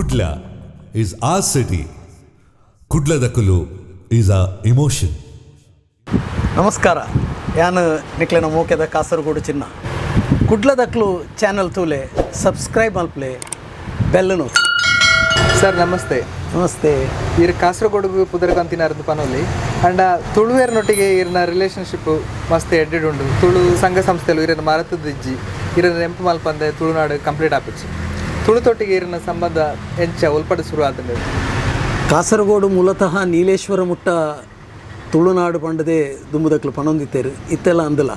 Kudla is our city. ಕುಡ್ಲದಕುಲು is a emotion. ನಮಸ್ಕಾರ. ಯಾನ್ ನಿಕ್ಲೆನ ಮೋಕೆದ ಕಾಸರಗೋಡು ಚಿನ್ನ. ಕುಡ್ಲದಕ್ಲು ಚಾನಲ್ ತೂಲೆ, ಸಬ್ಸ್ಕ್ರೈಬ್ ಮಲ್ಪಲೆ, ಬೆಲ್ಲನು. ಸರ್, ನಮಸ್ತೆ. ನಮಸ್ತೆ. ಈರ್ ಕಾಸರಗೋಡುಗು ಪುದರ್ ಕಂತಿನಾರ್ದು ಪನೊಲಿ ಅಂಡ ತುಳುವೆರ್ನೊಟ್ಟಿಗೆ ಇರ್ನ ರಿಲೇಶನ್ಶಿಪ್ ಮಸ್ತ್ ಎಡ್ಡೆಡ್ ಉಂಡು. ತುಳು ಸಂಘ ಸಂಸ್ಥೆಲು ಇರನ ಮರತದಿಜ್ಜಿ, ಇರನ ನೆಂಪು ಮಲ್ಪಂದೆ ತುಳುನಾಡು ಕಂಪ್ಲೀಟ್ ಆಪುಜಿ. ತುಳುತೊಟ್ಟಿಗೆ ಇರನ ಸಂಬಂಧ ಎಂಚ, ಒಲ್ಪಡು ಶುರು ಆತಂಡು? ಕಾಸರಗೋಡು ಮೂಲತಃ ನೀಲೇಶ್ವರ ಮುಟ್ಟ ತುಳುನಾಡು ಪಂಡದೆ ದುಂಬುದಕ್ಲು ಪನೊಂದಿತ್ತೇರು. ಇತ್ತೆಲ್ಲ ಅಂದಲ.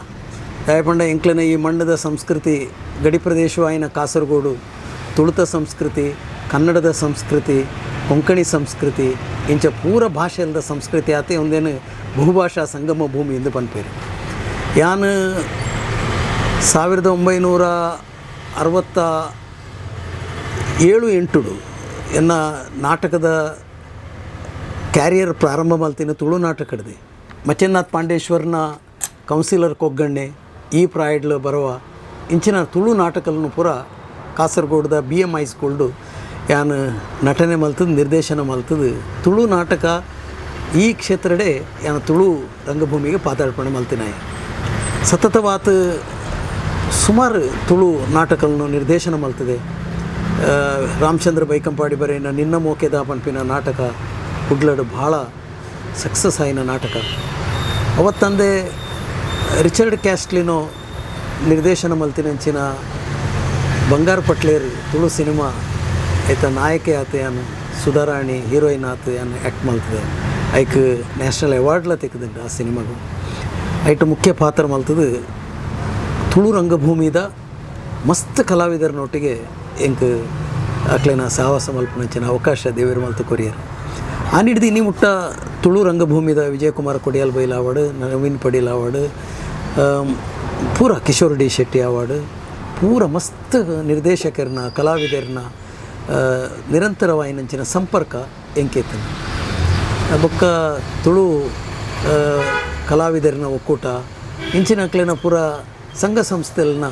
ದಾಯೆ ಪಂಡ ಎಂಕ್ಲೆನ ಈ ಮಣ್ಣದ ಸಂಸ್ಕೃತಿ, ಗಡಿ ಪ್ರದೇಶವಾಯಿನ ಕಾಸರಗೋಡು ತುಳುತ ಸಂಸ್ಕೃತಿ, ಕನ್ನಡದ ಸಂಸ್ಕೃತಿ, ಕೊಂಕಣಿ ಸಂಸ್ಕೃತಿ, ಇಂಚ ಪೂರ ಭಾಷೆಲ್ದ ಸಂಸ್ಕೃತಿ ಆತೆ. ಒಂದೇನು ಬಹುಭಾಷಾ ಸಂಗಮ ಭೂಮಿ ಎಂದು ಪನ್ಪೇರು. ಯಾನ್ 1967 ಎಂಟುಡು ಎನ್ನ ನಾಟಕದ ಕ್ಯಾರಿಯರ್ ಪ್ರಾರಂಭ ಮಲ್ತಿನ ತುಳು ನಾಟಕಡ್ದೆ. ಮಚ್ಚೇಂದ್ರನಾಥ್ ಪಾಂಡೇಶ್ವರನ ಕೌನ್ಸಿಲರ್ ಕೊಗ್ಗಣ್ಣೆ, ಈ ಪ್ರಾಯಡ್ಲು ಬರುವ ಇಂಚಿನ ತುಳು ನಾಟಕలను ಪೂರ ಕಾಸರಗೋಡ್ದ ಬಿ ಎಮ್ ಹೈಸ್ಕೂಲ್ಡು ಯಾನ್ ನಟನೆ ಮಲ್ತದು, ನಿರ್ದೇಶನ ಮಲ್ತದು, ತುಳು ನಾಟಕ ಈ ಕ್ಷೇತ್ರಡೆ ಯಾನ್ ತುಳು ರಂಗಭೂಮಿಗೆ ಪಾದಾರ್ಪಣೆ ಮಲ್ತಿನಾಯೆ. ಸತತವಾತ್ ಸುಮಾರು ತುಳು ನಾಟಕలను ನಿರ್ದೇಶನ ಮಲ್ತದೆ. ರಾಮಚಂದ್ರ ಬೈಕಂಪಾಡಿ ಬರೆಯಿನ ನಿನ್ನ ಮೋಕೆದ ಪನ್ಪಿನ ನಾಟಕ ಕುಡ್ಲಡು ಭಾಳ ಸಕ್ಸಸ್ ಆಯಿನ ನಾಟಕ. ಅವತ್ತಂದೆ ರಿಚರ್ಡ್ ಕ್ಯಾಸ್ಟ್ಲಿನೋ ನಿರ್ದೇಶನ ಮಲ್ತಿನಂಚಿನ ಬಂಗಾರ ಪಟ್ಲೇರ್ ತುಳು ಸಿನಿಮಾ, ಐತ ನಾಯಕೆ ಆತ ಯಾನು, ಸುಧಾರಾಣಿ ಹೀರೋಯಿನ್ ಆತ ಯಾನು ಆ್ಯಕ್ಟ್ ಮಲ್ತದೆ. ಐಕ್ ನ್ಯಾಷನಲ್ ಅವಾರ್ಡ್ಲ ತೆಗೆದುಂಡು ಆ ಸಿನಿಮಾಗು. ಐಟ್ ಮುಖ್ಯ ಪಾತ್ರ ಮಲ್ತದು ತುಳು ರಂಗಭೂಮಿದ ಮಸ್ತ್ ಕಲಾವಿದರನೊಟ್ಟಿಗೆ ಎಂಕ್ ಅಕ್ಲೆನ ಸಹವಾಸ ಮಲ್ಪುನಂಚಿನ ಅವಕಾಶ ದೇವೆರ್ ಮಲ್ತು ಕೊರಿಯರ್. ಆನಿಡ್ದು ಇನಿ ಮುಟ್ಟ ತುಳು ರಂಗಭೂಮಿದ ವಿಜಯಕುಮಾರ್ ಕೊಡಿಯಾಲ್ ಬೈಲ್ ಅವಾರ್ಡ್, ನವೀನ್ ಪಡೀಲ್ ಅವಾರ್ಡ್, ಪೂರ ಕಿಶೋರ್ ಡಿ ಶೆಟ್ಟಿ ಅವಾರ್ಡ್, ಪೂರ ಮಸ್ತ್ ನಿರ್ದೇಶಕರನ್ನ, ಕಲಾವಿದರನ್ನ ನಿರಂತರವಾಯಿನಂಚಿನ ಸಂಪರ್ಕ ಎಂಕೇತನ. ಬೊಕ್ಕ ತುಳು ಕಲಾವಿದರನ ಒಕ್ಕೂಟ, ಇಂಚಿನಕ್ಲೆನ ಪೂರ ಸಂಘ ಸಂಸ್ಥೆಲ್ನ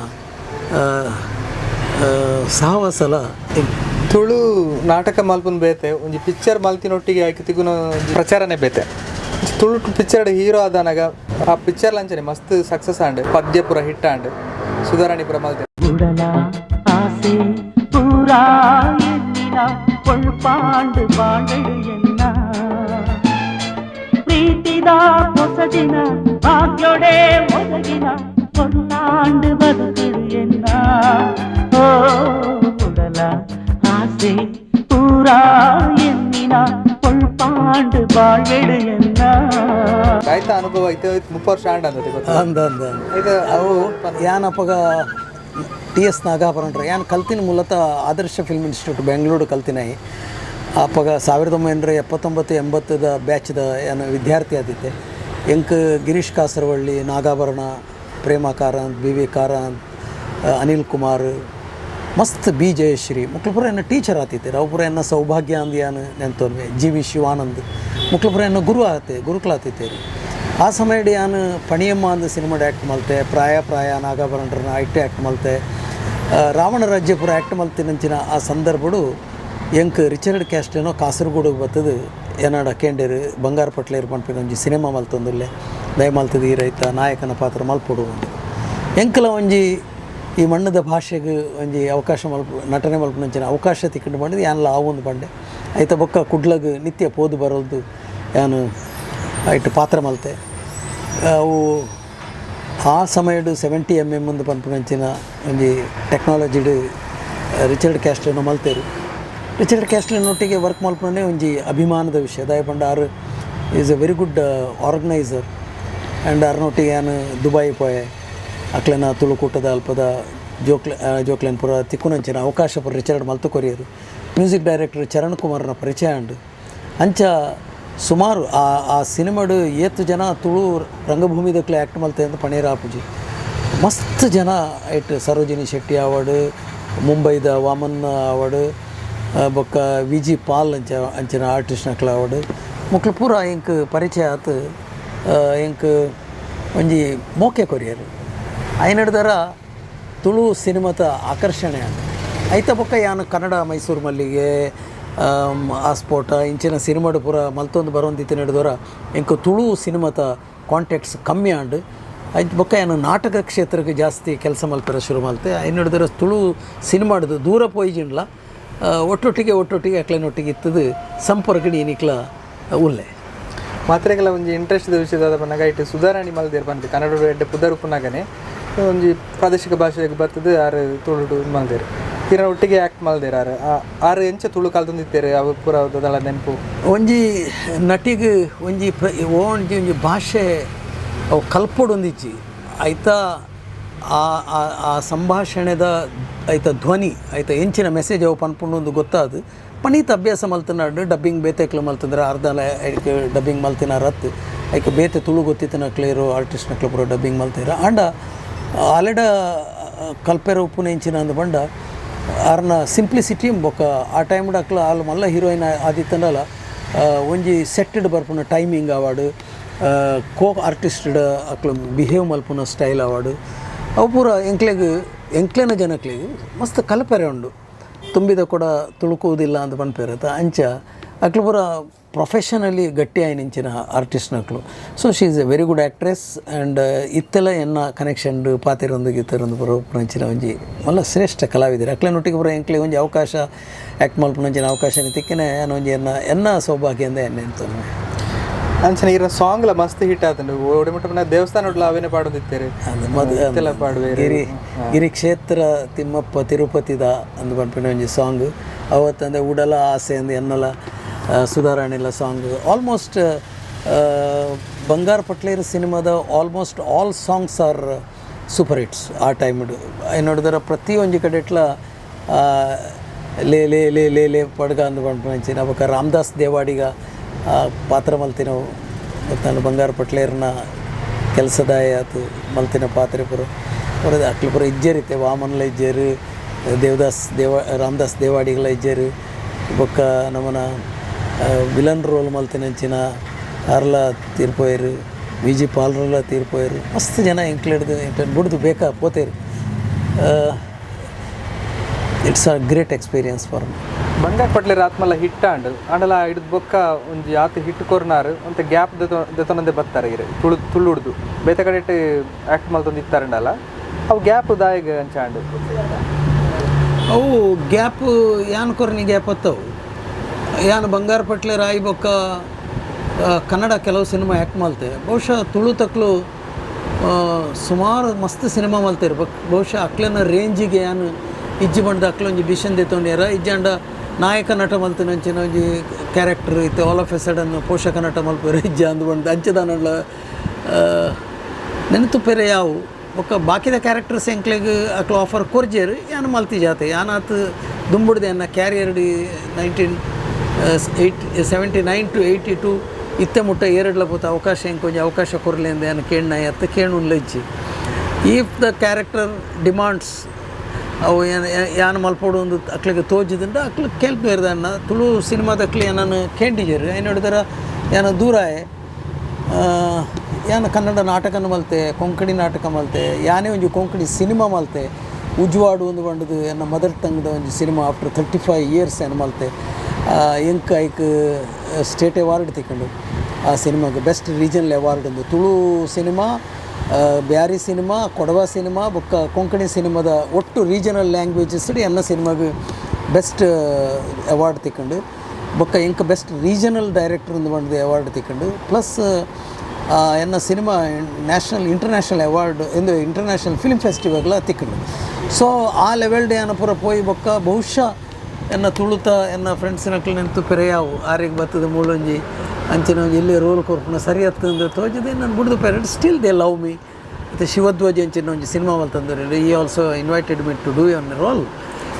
ಸಹವಾಸಲ. ತುಳು ನಾಟಕ ಮಲ್ಪುನ ಬೇತೆ, ಒಂಜಿ ಪಿಕ್ಚರ್ ಮಲ್ತಿನೊಟ್ಟಿಗೆ ಆಯ್ಕೆ ತಿಗುನ ಒಂಜಿ ಪ್ರಚಾರನೇ ಬೇತೆ. ತುಳು ಪಿಕ್ಚರ್ ಹೀರೋ ಆದನಾಗ ಆ ಪಿಕ್ಚರ್ ಲಂಚನೆ ಮಸ್ತ್ ಸಕ್ಸಸ್ ಆಂಡ್, ಪದ್ಯ ಪೂರ ಹಿಟ್ ಆಂಡ್, ಸುಧಾರಾಣಿ ಪೂರ ಮಲ್ತೆ. ಉಡಲ ಆಸೆ ಪೂರಾ ಎನ್ನಿನ ಪೊಳ್ಪಾಂಡು ಬಾಳಡು ಎನ್ನ ಪ್ರೀತಿದ ಪೊಸದಿನ ಭಾಗ್ಯೊಡೆ ಒದಗಿನ பொன்னாண்டு ಬದುಕುಡು ಎನ್ನ. ಓ ಉಡಲ ಆಸೆ ಪೂರಾ ಎನ್ನಿನ ಪೊಳ್ಪಾಂಡು ಬಾಳ್ವೆಡು ಎನ್ನ. ಆಯ್ತಾ ಅನುಭವ ಐತೆ, 30 ವರ್ಷ ಆಂಡ್ ಅಂದತೆ ಗೊತ್ತಾ? ಅಂದ ಅಂದ ಅಂದ. ಇದು ಅವು ಯಾನ್ ಅಪಗ ಟಿ ಎಸ್ ನಾಗಾಭರಣರ ಯಾನ್ ಕಲ್ತಿನ ಮೂಲತಃ ಆದರ್ಶ ಫಿಲ್ಮ್ ಇನ್ಸ್ಟಿಟ್ಯೂಟ್ ಬೆಂಗಳೂರು ಕಲ್ತಿನಾಯಿ. ಅಪಗ 1979 80ದ ಬ್ಯಾಚ್ದ ಯಾನ್ ವಿದ್ಯಾರ್ಥಿ ಆದಿತ್ತೆ. ಎಂಕ್ ಗಿರೀಶ್ ಕಾಸರವಳ್ಳಿ, ನಾಗಾಭರಣ, ಪ್ರೇಮ ಕಾರಂತ್, ಬಿ ವಿ ಕಾರಂತ್, ಅನಿಲ್ ಕುಮಾರ್, ಮಸ್ತ್ ಬಿ ಜಯಶ್ರೀ ಮುಕ್ಲು ಪೂರ ಎನ್ನ ಟೀಚರ್ ಆತಿತ್ತೆ. ಅವು ಪೂರ ಎನ್ನ ಸೌಭಾಗ್ಯ ಅಂದ್ ಯಾನ್ ನೆಂತೊನ್ವೆ. ಜಿ ವಿ ಶಿವಾನಂದ್ ಮುಕ್ಲು ಪೂರ ಎನ್ನ ಗುರು ಆತೆ, ಗುರುಕುಲ ಆತಿತ್ತೇರಿ. ಆ ಸಮಯಡ್ ಯಾನ್ ಪಣಿಯಮ್ಮ ಅಂದ್ ಸಿನಿಮಾಡ್ ಆ್ಯಕ್ಟ್ ಮಲ್ತೆ. ಪ್ರಾಯ ಪ್ರಾಯ ನಾಗಾಭರಣರನ್ನ ಐಟ್ ಆ್ಯಕ್ಟ್ ಮಲ್ತೆ. ರಾವಣ ರಾಜ್ಯ ಪೂರ ಆ್ಯಕ್ಟ್ ಮಲ್ತಿನಂಚಿನ ಆ ಸಂದರ್ಭಡು ಎಂಕ್ ರಿಚರ್ಡ್ ಕ್ಯಾಸ್ಟ್ಲಿನೋ ಕಾಸರಗೋಡು ಬತ್ತದು ಏನಾಡ ಕೇಂಡೇರು, ಬಂಗಾರ ಪಟ್ಲೇರು ಪನ್ಪಿನ ಒಂಜಿ ಸಿನಿಮಾ ಮಲ್ತೊಂದುಲ್ಲೆ, ದಯ ಮಲ್ತದ ಈ ರೈತ ನಾಯಕನ ಪಾತ್ರ ಮಲ್ಪೊಡು ಅಂದ್. ಎಂಕಲ ಒಂಜಿ ಈ ಮಣ್ಣದ ಭಾಷೆಗೆ ಒಂಜಿ ಅವಕಾಶ ಮಲ್ಪ, ನಟನೆ ಮಲ್ಪುನಂಚಿನ ಅವಕಾಶ ತಿಕ್ಕಂಡು ಪಂಡಿದ್ದು ಯಾನ್ಲ ಆವೊಂದು ಪಂಡೆ. ಐತ ಬೊಕ್ಕ ಕುಡ್ಲಗ್ ನಿತ್ಯ ಪೋದು ಬರೋದು ಯಾನು ಐಟ್ ಪಾತ್ರ ಮಲ್ತೆ. ಅವು ಆ ಸಮಯಡ್ 70 ಎಮ್ ಎಮ್ ಒಂದು ಪನ್ಪುನಂಚಿನ ಒಂಜಿ ಟೆಕ್ನಾಲಜಿಡ್ ರಿಚರ್ಡ್ ಕ್ಯಾಸ್ಟ್ಲಿನೋ ಮಲ್ತೇರು. ರಿಚರ್ಡ್ ಕ್ಯಾಸ್ಟ್ಲಿನೊಟ್ಟಿಗೆ ವರ್ಕ್ ಮಲ್ಪುನೇ ಒಂಜಿ ಅಭಿಮಾನದ ವಿಷಯ. ದಾಯೆ ಪಂಡ ಆರು is a very good organiser and ಆರ್ನೊಟ್ಟಿಗೆ ಯಾನ್ ದುಬೈ ಪೋಯೆ. ಅಕ್ಲೆನ ತುಳುಕೂಟದ ಅಲ್ಪದ ಜೋಕ್ಲೆ ಜೋಕ್ಲೆನ್ ಪೂರ ತಿಕ್ಕುನಂಚಿನ ಅವಕಾಶ ಪೂರ ರಿಚರ್ಡ್ ಮಲ್ತು ಕೊರಿಯರು. ಮ್ಯೂಸಿಕ್ ಡೈರೆಕ್ಟರ್ ಚರಣ್ ಕುಮಾರ್ನ ಪರಿಚಯ ಉಂಡು. ಅಂಚ ಸುಮಾರು ಆ ಆ ಸಿನಿಮಾಡು ಏತ್ ಜನ ತುಳು ರಂಗಭೂಮಿದಕ್ಲೆ ಆ್ಯಕ್ಟ್ ಮಲ್ತೆ ಅಂತ ಪಣೇರ್ ಆಪುಜಿ. ಮಸ್ತ್ ಜನ ಐಟ್ ಸರೋಜಿನಿ ಶೆಟ್ಟಿ ಅವಾರ್ಡ್, ಮುಂಬೈದ ವಾಮನ್ ಅವಾರ್ಡ್, ಬೊಕ್ಕ ವಿ ಜಿ ಪಾಲ್ ಅಂಚ ಅಂಚಿನ ಆರ್ಟಿಸ್ಟ್ನಕ್ಲ ಅವಾರ್ಡ್ ಮುಕ್ಲು ಪೂರ ಎಂಕ್ ಪರಿಚಯ ಆತು, ಎಂಕ್ ಒಂಜಿ ಮೋಕೆ ಕೊರಿಯರ್. ಐನಡ್ದರ ತುಳು ಸಿನಿಮಾದ ಆಕರ್ಷಣೆ ಆಂಡ್. ಐತ ಬೊಕ್ಕ ಯಾನ್ ಕನ್ನಡ ಮೈಸೂರು ಮಲ್ಲಿಗೆ, ಆಸ್ಪೋಟ ಇಂಚಿನ ಸಿನಿಮಾಡು ಪೂರ ಮಲ್ತೊಂದು ಬರೋಂದಿತ್ತಿನ ಹಿಡಿದವರ ಎಂಕ್ ತುಳು ಸಿನಿಮಾತ ಕಾಂಟ್ಯಾಕ್ಟ್ಸ್ ಕಮ್ಮಿ ಆಂಡ್. ಐತ ಬೊಕ್ಕ ಯಾನ್ ನಾಟಕ ಕ್ಷೇತ್ರಕ್ಕೆ ಜಾಸ್ತಿ ಕೆಲಸ ಮಲ್ಪೆರ ಶುರು ಮಲ್ತೆ. ಐನ್ ಹಿಡಿದ್ರೆ ತುಳು ಸಿನಿಮಾಡ್ದು ದೂರ ಪೋಯಿಜಿಂಡ್ಲ ಒಟ್ಟೊಟ್ಟಿಗೆ ಒಟ್ಟೊಟ್ಟಿಗೆ ಅಕ್ಲೆನೊಟ್ಟಿಗೆ ಇತ್ತದು ಸಂಪರ್ಕ ಏನಿಕ್ಲ ಉಲ್ಲೆ. ಮಾತ್ರೆಗೆಲ್ಲ ಒಂಜಿ ಇಂಟ್ರೆಸ್ಟ್ ವಿಷಯದ ಪನ್ನಗ ಇಟ್ಟು ಸುಧಾರಾಣಿ ಮಲ್ದೇರ್ ಪಂದ್ ಕನ್ನಡ ಎಡ್ಡೆ ಪುದರ್ ಉಪ್ಪುನಾಗನೆ ಒಂಜಿ ಪ್ರಾದೇಶಿಕ ಭಾಷೆಗೆ ಬರ್ತದೆ. ಆರು ತುಳು ಮಲ್ದೇರ್, ಇರ ಒಟ್ಟಿಗೆ ಆ್ಯಕ್ಟ್ ಮಲ್ದೇರ್. ಆರು ಆರು ಎಂಚ ತುಳು ಕಲ್ತೊಂದಿತ್ತೇರು, ಅವು ಪೂರ ದಾಲ ನೆನಪು? ಒಂಜಿ ನಟಿಗ್ ಒಂಜಿ ಒಂಜಿ ಒಂಜಿ ಭಾಷೆ ಅವು ಕಲ್ಪೊಡೊಂದಿಜ್ಜಿ. ಐತ ಆ ಆ ಆ ಸಂಭಾಷಣೆದ ಐತ ಧ್ವನಿ, ಐತ ಎಂಚಿನ ಮೆಸೇಜ್ ಅವು ಪನ್ಪುಂಡು ಒಂದು ಗೊತ್ತಾದು ಪನೀತ್ ಅಭ್ಯಾಸ ಮಲ್ತನಾಡು. ಡಬ್ಬಿಂಗ್ ಬೇತೆಕ್ಲು ಮಲ್ತಂದ್ರೆ ಅರ್ಧಲ ಐಕ್ ಡಬ್ಬಿಂಗ್ ಮಲ್ತಿನ ರತ್ ಐಕ್ ಬೇತೆ ತುಳು ಗೊತ್ತಿತ್ತಿನ ಕ್ಲೇರು ಆರ್ಟಿಸ್ಟ್ನಕ್ಲು ಪೂರ ಡಬ್ಬಿಂಗ್ ಮಲ್ತೀರ. ಆಂಡ ಆಲೆಡ ಕಲ್ಪೆರ ಉಪ್ಪುನ ಎಂಚಿನ ಅಂದ್ ಪಂಡ ಆರ್ನ ಸಿಂಪ್ಲಿಸಿಟಿ. ಬೊಕ್ಕ ಆ ಟೈಮ್ಡ್ ಅಕ್ಲು ಆಲ್ ಮಲ್ಲ ಹೀರೋಯಿನ್ ಆದಿತ್ತಂಡಲ ಒಂಜಿ ಸೆಟ್ಟೆಡ್ ಬರ್ಪುನ ಟೈಮಿಂಗ್ ಅವಾಡು, ಕೋ ಆರ್ಟಿಸ್ಟ್ಡ್ ಅಕ್ಲು ಬಿಹೇವ್ ಮಲ್ಪುನ ಸ್ಟೈಲ್ ಅವಾಡು, ಅವು ಪೂರ ಎಂಕ್ಲೆಗ್ ಎಂಕ್ಲೆನ ಜನಕ್ಲೆಗ್ ಮಸ್ತ್ ಕಲ್ಪೆರೆ ಉಂಡು. ತುಂಬಿದ ಕೂಡ ತುಳುಕುವುದಿಲ್ಲ ಅಂತ ಪನ್ಪೆರ್ ಅಂಚ ಅಕ್ಲು ಪೂರ ಪ್ರೊಫೆಷನಲಿ ಗಟ್ಟಿ ಆಯಿನ ಆರ್ಟಿಸ್ಟ್ನಕ್ಲು. So she is a very good actress and ಇತ್ತೆಲ ಎನ್ನ ಕನೆಕ್ಷನ್ ಪಾತೆರೊಂದು ಗೀತೆರೊಂದು ಪೂರ ಉಪ್ಪುನಂಚಿನ ಒಂಜಿ ಮಲ್ಲ ಶ್ರೇಷ್ಠ ಕಲಾವಿದರು. ಅಕ್ಲೆನೊಟ್ಟಿಗೆ ಪೂರ ಎಂಕ್ಲೆ ಒಂಜಿ ಅವಕಾಶ, ಆ್ಯಕ್ಟ್ ಮಲ್ಪುನಂಚಿನ ಅವಕಾಶ ತಿಕ್ಕಿನ ಯಾನ್ ಒಂಜಿ ಎನ್ನ ಎನ್ನ ಸೌಭಾಗ್ಯ ಅಂದ ಎನ್ನ ಎಂತ. ಅಂಚನೆ ಇರ ಸಾಂಗ್ಲ ಮಸ್ತ್ ಹಿಟ್ ಆತಂಡು. ಓಡಿ ಮುಟ್ಟ ದೇವಸ್ಥಾನ ಅವೇನೆ ಪಾಡೊಂದಿತ್ತೇರು. ಇತ್ತೆಲ ಪಾಡುವೇರು. ಗಿರಿ ಗಿರಿ ಕ್ಷೇತ್ರ ತಿಮ್ಮಪ್ಪ ತಿರುಪತಿದ ಅಂದ್ ಪನ್ಪಿನ ಒಂಜಿ ಸಾಂಗ್ ಅವತ್ತಂದೆ ಉಡಲ ಆಸೆ ಅಂದ್ ಎನ್ನಲ ಸುಧಾರಾಣಿಲ ಸಾಂಗ್. ಆಲ್ಮೋಸ್ಟ್ ಬಂಗಾರ ಪಟ್ಲೇರು ಸಿನಿಮಾದ almost all songs are super hits. ಆ ಟೈಮ್ಡ್ ನೋಡಿದ್ರೆ ಪ್ರತಿ ಒಂಜಿ ಕಡೆಟ್ಲ ಲೇ ಲೇ ಲೇ ಲೇ ಲೇ ಪಡ್ಗ ಅಂದ್ ಪನ್ಪಿನ. ಬೊಕ್ಕ ರಾಮದಾಸ್ ದೇವಾಡಿಗ ಪಾತ್ರ ಮಲ್ತಿನವು ಮತ್ತು ಬಂಗಾರ ಪಟ್ಲೇರ್ನ ಕೆಲಸದಾಯ ಆತು ಮಲ್ತಿನ ಪಾತ್ರೆ ಪೂರ ಪೂರ ಅಕ್ಲು ಪೂರ ಇಜ್ಜೇರಿತ್ತೆ. ವಾಮನ್ಲ ಇಜ್ಜೇರು, ದೇವದಾಸ್ ದೇವ ರಾಮದಾಸ್ ದೇವಾಡಿಗಲ ಇಜ್ಜೇರು. ಬೊಕ್ಕ ನಮನ ವಿಲನ್ ರೋಲ್ ಮಲ್ತಿನಂಚಿನ ಅರ್ಲ ತೀರ್ಪೋಯರು, ವಿ ಜಿ ಪಾಲ್ರಲ್ಲ ತೀರ್ಪೋಯರು. ಮಸ್ತ್ ಜನ ಎಂಕ್ಲೆಡ್ದು ಎಂಕ್ಲೆನ್ ಬುಡ್ದು ಬೇಕಾ ಪೋತೇರು. It's a great experience for me. ಬಂಗಾರ ಪಟ್ಲೇರ್ ಆತ್ಮಲ ಹಿಟ್ ಆಂಡ್. ಆಂಡಲ ಹಿಡ್ದು ಬೊಕ್ಕ ಒಂಜಿ ಆತ ಹಿಟ್ ಕೊರ್ನಾರು ಅಂತ ಗ್ಯಾಪ್ ದೆತೊನಂದೆ ಬತ್ತಾರೆ ಇರು ತುಳು ತುಳುಡ್ದು ಬೇತೆ ಕಡೆಟ್ ಆ್ಯಕ್ಟ್ ಮಲ್ತೊಂದು ಇತ್ತಾರಂಡಲ ಅವು ಗ್ಯಾಪ್ ದಾಯಗ ಅಂಚ ಆಂಡ್? ಅವು ಗ್ಯಾಪ್ ಯಾನ್ ಕೊರ್ನಿ ಗ್ಯಾಪ್ ಅತ್ತವು. ಯಾನ್ ಬಂಗಾರ ಪಟ್ಲೆ ರಾಯಿ ಬೊಕ್ಕ ಕನ್ನಡ ಕೆಲವು ಸಿನಿಮಾ ಆ್ಯಕ್ಟ್ ಮಲ್ತೆ. ಬಹುಶಃ ತುಳು ತಕ್ಲು ಸುಮಾರು ಮಸ್ತ್ ಸಿನಿಮಾ ಮಲ್ತೇರು. ಬಕ್ ಬಹುಶಃ ಅಕ್ಲೆನ ರೇಂಜಿಗೆ ಯಾನ್ ಇಜ್ಜಿ ಬಂದ ಅಕ್ಲ ಒಂಜಿ ಡಿಸಿಷನ್ ದೆತ್ತೊಂಡ್ಯಾರ. ಇಜ್ಜಾಂಡ ನಾಯಕ ನಟ ಮಲ್ತಿನ ಅಂಚಿನ ಒಂಜಿ ಕ್ಯಾರೆಕ್ಟರ್ ಇತ್ತು. All of A sudden ಪೋಷಕ ನಟ ಮಲ್ಪೆರ್ ಇಜ್ಜ ಅಂದ್ ಬಂದು ಅಂಚದಾನಲ್ಲ ನೆನತುಪೆರೆ ಯಾವು. ಬೊಕ್ಕ ಬಾಕಿದ ಕ್ಯಾರೆಕ್ಟರ್ಸ್ ಎಂಕ್ಲೆಗ್ ಅಕ್ಲು ಆಫರ್ ಕೊರ್ಜೇರು, ಯಾನ್ ಮಲ್ತಿ ಜಾತೆ. ಯಾನಾತ್ ದುಂಬುಡ್ದೆ ಎನ್ನ ಕ್ಯಾರಿಯರ್ 1979 to 82 ಇತ್ತೆ ಮುಟ್ಟ ಏರಡ್ಲ ಪೂತ ಅವಕಾಶ ಎಂಕ್ ಒಂಜಿ ಅವಕಾಶ ಕೊರ್ಲೆ ಅಂದ್ ಯಾನ್ ಕೇಣ್ಣ ಅತ್ತ ಕೇಣುನ್ಲ ಇಜ್ಜಿ. If the character demands, ಅವು ಏನು ಯಾನ್ ಮಲ್ಪೊಡು ಒಂದು ಅಕ್ಲೆಗ್ ತೋಜಿದಿಂಡ ಅಕ್ಲು ಕೇಳ್ಪೇರ್ದನ್ನ. ತುಳು ಸಿನಿಮಾದಕ್ಲೆ ಏನನ್ನು ಕೇಂಡಿಜೆರ್. ಐನ್ ನೋಡಿದರ ಯಾನ ದೂರಾಯೆ. ಯಾನ್ ಕನ್ನಡ ನಾಟಕನ ಮಲ್ತೆ, ಕೊಂಕಣಿ ನಾಟಕ ಮಲ್ತೆ. ಯಾನೇ ಒಂಜಿ ಕೊಂಕಣಿ ಸಿನಿಮಾ ಮಲ್ತೆ, ಉಜ್ವಾಡು ಒಂದು ಬಂಡದು ಎನ್ನ ಮದರ್ ಟಂಗ್ದ ಒಂಜಿ cinema. After 35 years ಏನು ಮಲ್ತೆ. ಎಂಕ್ ಐಕ್ ಸ್ಟೇಟ್ ಅವಾರ್ಡ್ ತಿಕ್ಕಂಡು ಆ ಸಿನಿಮಾಗೆ, best regional award ಒಂದು. Tulu cinema, Beary cinema, Kodava cinema ಬೊಕ್ಕ ಕೊಂಕಣಿ ಸಿನಿಮಾದ ಒಟ್ಟು ರೀಜನಲ್ ಲ್ಯಾಂಗ್ವೇಜಸ್ ಎನ್ನ ಸಿನಿಮಾಗೆ ಬೆಸ್ಟ್ ಅವಾರ್ಡ್ ತಿಕ್ಕಂಡು. ಬೊಕ್ಕ ಎಂಕ್ best regional director ಒಂದು ಬಂದು ಅವಾರ್ಡ್ ತಿಕ್ಕಂಡು. ಪ್ಲಸ್ ಎನ್ನ cinema national international award ಎಂದು ಇಂಟರ್ನ್ಯಾಷನಲ್ ಫಿಲ್ಮ್ ಫೆಸ್ಟಿವಲ್ಲ ತಿಕ್ಕಂಡು. ಸೊ ಆ ಲೆವೆಲ್ ಏನ ಪೂರ ಪೋಯಿ ಬೊಕ್ಕ ಬಹುಶಃ ಎನ್ನ ತುಳುತ ಎನ್ನ ಫ್ರೆಂಡ್ಸಿನಕ್ಲು ನೆಂತು ಪೆರೆಯಾವು ಆರಿಗೆ ಬರ್ತದೆ ಮೂಲೊಂಜಿ ಅಂಚಿನ ಒಂಜಿ ಇಲ್ಲಿ ರೋಲ್ ಕೊರ್ಪುನ ಸರಿ ಅತ್ತಂದು ತೋಜದೆ ನಾನು ಬುಡ್ದು parent. Still they love me. ಮತ್ತು ಶಿವಧ್ವಜ ಅಂಚಿನ ಒಂಜಿ cinema ಮಲ್ತಂದ್ರೆ he also invited me to do one role.